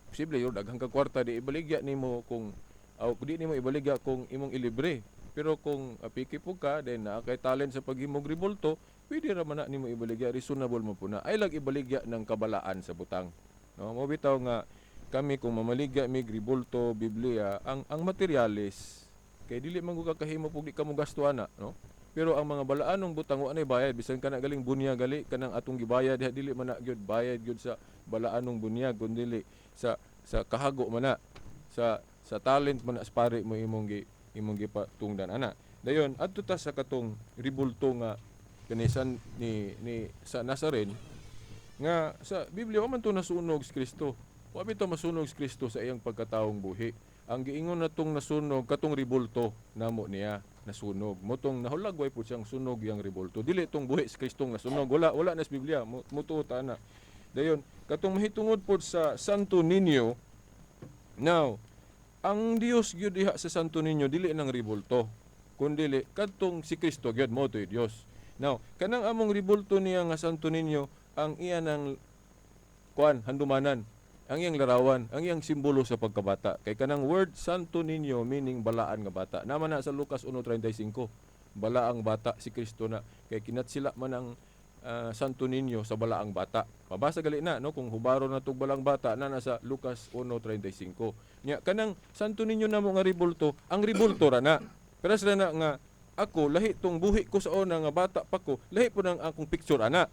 Posible yun daghang ka kwarta, di ibaligya nimo kung aw di nimo ibaligya kung imong ilibre. Pero kung apiki po ka, then naa kay talent sa paghimog ribulto, pwede ra man na nimo ibaligya, reasonable mo po na. Ay lang ibaligya ng kabalaan sa butang. No, mo bitaw nga kami kung mamaligya mig ribulto, Biblia, ang materyales kay dili man gud ka kahimo pug di ka mo gasto ana, no? Pero ang mga balaanong butang wa nay bayad, bisan kana galing bunyag gali kanang atong gibayad diha, dili man na gyud bayad gyud sa balaanong bunyag kundi sa kahago man na, sa talent man na sa pare mo imong gipatungdan ana. Dayon adto ta sa katong ribulto nga kanisan ni sa Nazarene nga sa Biblia wa man to nasunog si Kristo. Wa bitaw masunog si Kristo sa iyang pagkataong buhi. Ang giingon na tong nasunog katong ribulto namo niya nasunog. Motong nahulagway po siyang sunog yang ribulto. Dili tong buhi si Kristong nasunog. Wala na sa Biblia. Mutuo ta na. Dayon katong mahitungod pod sa Santo Niño. Now, ang Dios gyud diha sa Santo Niño dili nang ribulto, kundili kadtong si Kristo gyud mo to'y Dios. Now, kanang among ribulto niya nga Santo Niño, ang iya ng kuan handumanan, ang iyang larawan, ang iyang simbolo sa pagkabata. Kay kanang word Santo Niño meaning balaan nga bata. Naman na sa Lucas 1:35. Balaang bata si Kristo na kay kinatsila man ang Santo Niño sa Balaang Bata. Mabasa gali na, no, kung hubaro na tug Balaang Bata na nasa Lucas 1:35. Nya kanang Santo Niño namo nga ribulto, ang ribulto ra na. Pero sila na nga ako lahi tong buhi ko sa una nga bata pa ko, lahi po nang akong picture ana.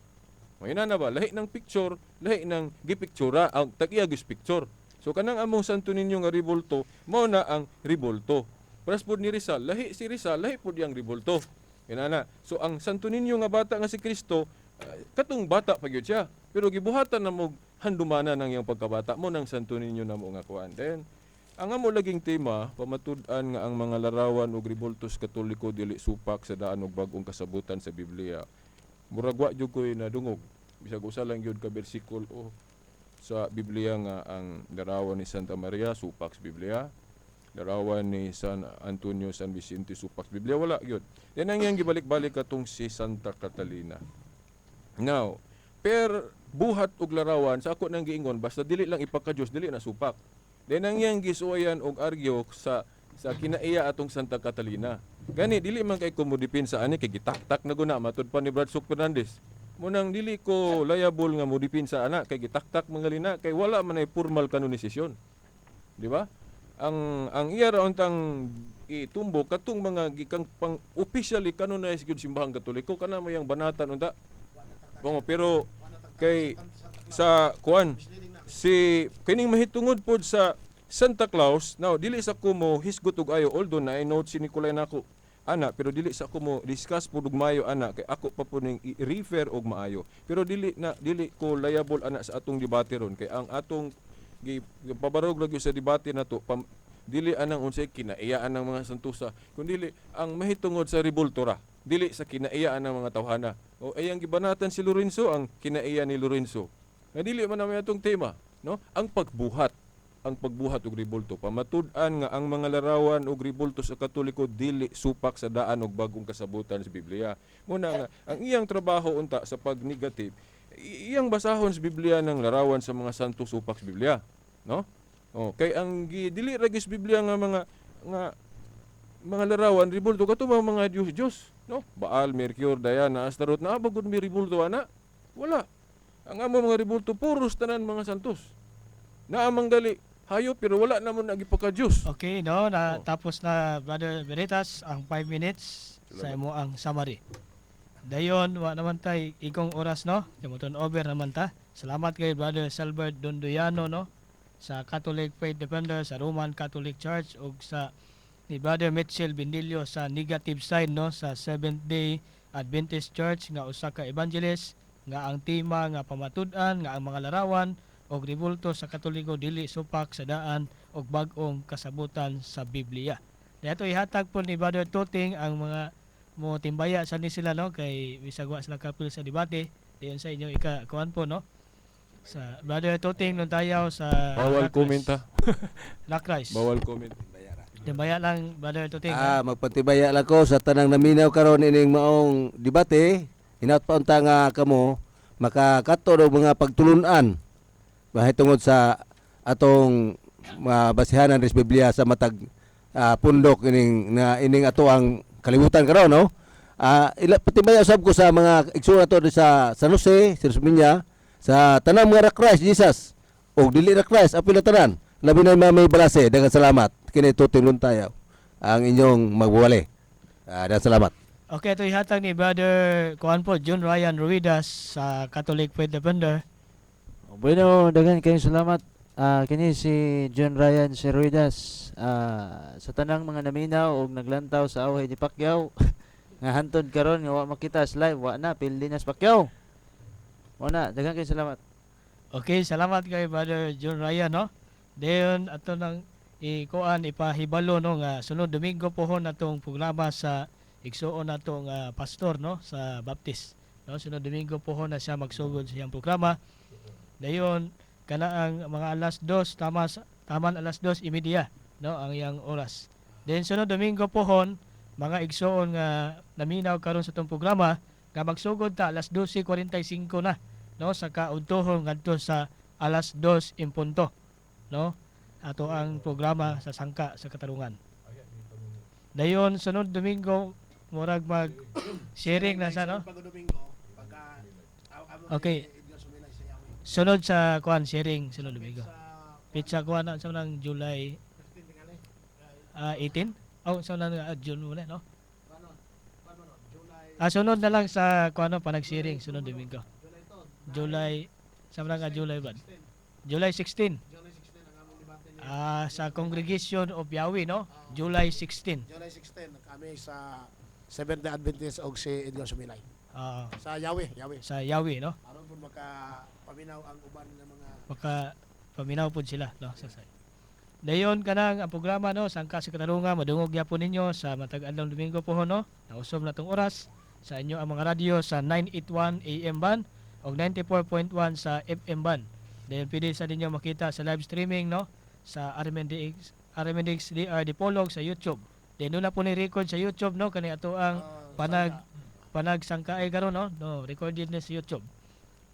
May na ba lahi ng picture, lahi ng gipictura, ang tag-iya gis picture. So kanang among Santo Niño nga ribulto, mao na ang ribulto. Paras pod ni Rizal, lahi si Rizal, lahi pod yang ribulto. Inana. So ang Santo Niño nga bata nga si Kristo, katong bata pa gyud siya. Pero gibuhatan na mo handumana ng iyang pagkabata mo ng Santo Niño na mo nga kuan. Then ang amo laging tema, pamatud-an nga ang mga larawan og ribultos Katoliko dili supak sa daan og bag-ong kasabutan sa Biblia. Murag wa jud ko'y nadungog. Bisag usa lang gyud ka bersikulo o sa Biblia nga ang larawan ni Santa Maria supak sa Biblia. Larawan ni San Antonio, San Vicente supak sa Biblia, wala gyud. Then ang iyang gibalik-balik katong si Santa Catalina. Now, per buhat og larawan sa ako nang giingon, basta dili lang ipaka-Dios, dili na supak. Then ang iyang gisuwayan og argue sa kinaiya atong Santa Catalina. Gani dili man kay ko mo depensa ani kay gitaktak na guna matud pa ni Brad Suk Fernandez. Munang dili ko liable nga mo depensa ana kay gitaktak mga lina kay wala man ay formal kanonisasyon. Di ba? Ang iya ra untang itumbo katong mga gikang pang officially canonized gyud simbahang Katoliko kana mayang banatan unta. Bongo, pero kay sa kuan si kining mahitungod pod sa Santa Claus, now dili sa ko mo hisgot og ayo, although na note si Nicolay nako ana, pero dili sa ko mo discuss pud og maayo ana kay ako pa po ning i-refer og maayo, pero dili na dili ko liable ana sa atong debate ron kay ang atong gipabarog lagi sa debate nato dili anang unsay kinaiyaan ng mga santusa, kundi ang mahitungod sa ribulto ra, dili sa kinaiyaan ng mga tawhana o ay ang gibanatan si Lorenzo, ang kinaiya ni Lorenzo nga dili man namin atong tema, no? Ang pagbuhat og ribulto, pamatud-an nga ang mga larawan og ribulto sa Katoliko dili supak sa daan og bagong kasabutan sa Biblia. Muna nga ang iyang trabaho unta sa pag-negative, iyang basahon sa Biblia ng larawan sa mga santo supak sa Biblia, no? Oh, kay ang dili ra gyud sa Biblia nga mga larawan ribulto kato mga Diyos Diyos, no? Baal, Mercure, Diana, Astaroth, naa ba gud may ribulto ana? Wala. Ang amo mga ribulto puros tanan mga santos. Naa man gali hayo pero wala namon nagipaka Diyos. Okay, no, na Oh. tapos na, Brother Veritas, ang 5 minutes sa Salamat. imo ang summary. Dayon, wa naman tay igong oras, no. Kay over naman ta. Salamat kay Brother Salbert Dondoyano, no, sa Catholic Faith Defender sa Roman Catholic Church ug sa ni Brother Mitchell Bindilio sa negative side, no, sa Seventh Day Adventist Church nga usa ka evangelist nga ang tema nga pamatud-an nga ang mga larawan og ribulto sa Katoliko dili supak sa daan og bag-ong kasabutan sa Biblia. Dato ihatag po ni Brother Tuting ang mga mo timbaya sa ni sila, no, kay bisag wa sila kapil sa debate diyon sa inyong ika kuan po, no, sa Brother Tuting nung tayaw sa Bawal Rock comment Rice. ha. Rock Rice. Bawal comment. Timbaya lang, Brother Tuting. Ah, magpatibaya lang ko sa tanang naminaw karon ining maong debate. Hinaut pa unta nga kamo makakato og mga pagtulunan mahitungod sa atong basihanan ris Biblia sa matag pundok ining na ining ato ang kalibutan karon, no? Ila patibaya usab ko sa mga igsoon nato diri sa San Jose, sa Osmeña, sa tanang mga ra Christ Jesus og dili ra Christ, apil na tanan. Labi na Mami Balase, daghang salamat. Kini Tuting Luntayaw ang inyong magwali. Daghang salamat. Okay, ito ihatag ni Brother kuan po John Ryan Ruidas sa Catholic Faith Defender. Bueno, daghan kayong salamat. Kini si John Ryan Seruidas. Sa tanang mga naminaw og naglantaw sa away ni Pacquiao nga hantod karon nga wa makita sa live, wa na pildi na sa Pacquiao. Wa na, daghan kayong salamat. Okay, salamat kay Brother John Ryan, no. Dayon ato nang ikuan ipahibalo, no, nga sunod Domingo pohon atong programa sa igsuon nato nga pastor, no, sa Baptist. No, sunod Domingo pohon na siya magsugod sa iyang programa. Dayon kana ang mga alas 2 tama taman alas 2:30, no, ang iyang oras. Then sunod Domingo pohon mga igsuon nga naminaw karon sa atong programa nga magsugod ta alas 12:45 na, no, sa kaudtohon ngadto sa alas 2 en punto, no, ato ang programa sa Sangka sa Katarungan. Dayon sunod Domingo murag mag sharing na sa, no. Pag Domingo, pagka Okay. ni Edgar Sumilay sa Yahweh. Sunod sa kuan sharing sunod Domingo. Sa Pitsa kuan na sa nang July 15 tingali. 18. Oh, sa nang June muna, no? Paano? Paano no? July Sunod na lang sa kuan, no, panag-sharing sunod Domingo. July to. July sa nang July ba? July 16. July 16 ang among debate ni Sa Congregation of Yahweh, no? July 16. July 16 kami sa Seventh Day Adventist og si Edgar Sumilay. Sa Yahweh, Yahweh. Sa Yahweh, no? Aron pud maka paminaw ang uban ng mga Maka paminaw pod sila, no, sa side. Dayon kanang ang programa, no, Sangka sa Katarungan, madungog gyapon ninyo sa matag adlaw Domingo po, no. Nausom na tong oras sa inyo ang mga radyo sa 981 AM band og 94.1 sa FM band. Dayon pwede sa ninyo makita sa live streaming, no, sa RMNDX RMNDX DR Dipolog sa YouTube. Dayon na po ni record sa YouTube, no, kani ato ang panagsangkaay karon, no, no, recorded ni sa YouTube.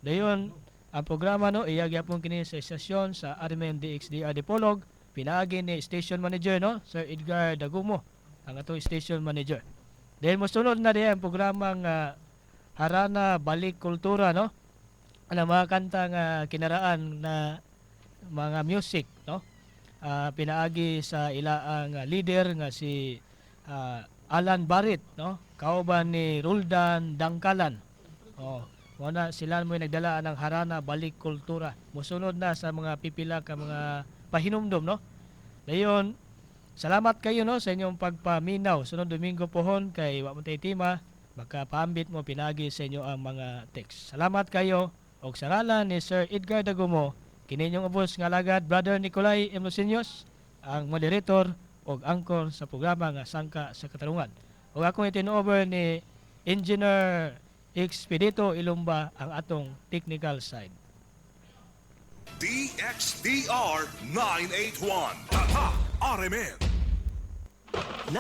Dayon ang programa, no, iya gyapon kini sa istasyon sa RMN DXDR Dipolog, pinaagi ni station manager, no, Sir Edgar Dagumo, ang atong station manager. Then mosunod na diha ang programa nga Harana Balik Kultura, no. Ang mga kanta nga kinaraan na mga music, no. Pinaagi sa ilaang leader nga si Alan Barrett, no, kauban ni Roldan Dangkalan. Oh, mao na sila mo nagdala ng Harana Balik Kultura. Mosunod na sa mga pipila ka mga pahinumdom, no. Dayon, salamat kayo, no, sa inyong pagpaminaw. Sunod Domingo pohon kay wa mo tay tema, makapaambit mo pinagi sa inyo ang mga text. Salamat kayo og sa ngalan ni Sir Edgar Dagumo, kini inyong ubos nga alagad Brother Nicolay M. Lucinos, ang moderator og anchor sa programa nga Sangka sa Katarungan. Ug akong itin-over ni Engineer Expedito Ilumba ang atong technical side. DXDR 981. Tatak RMN.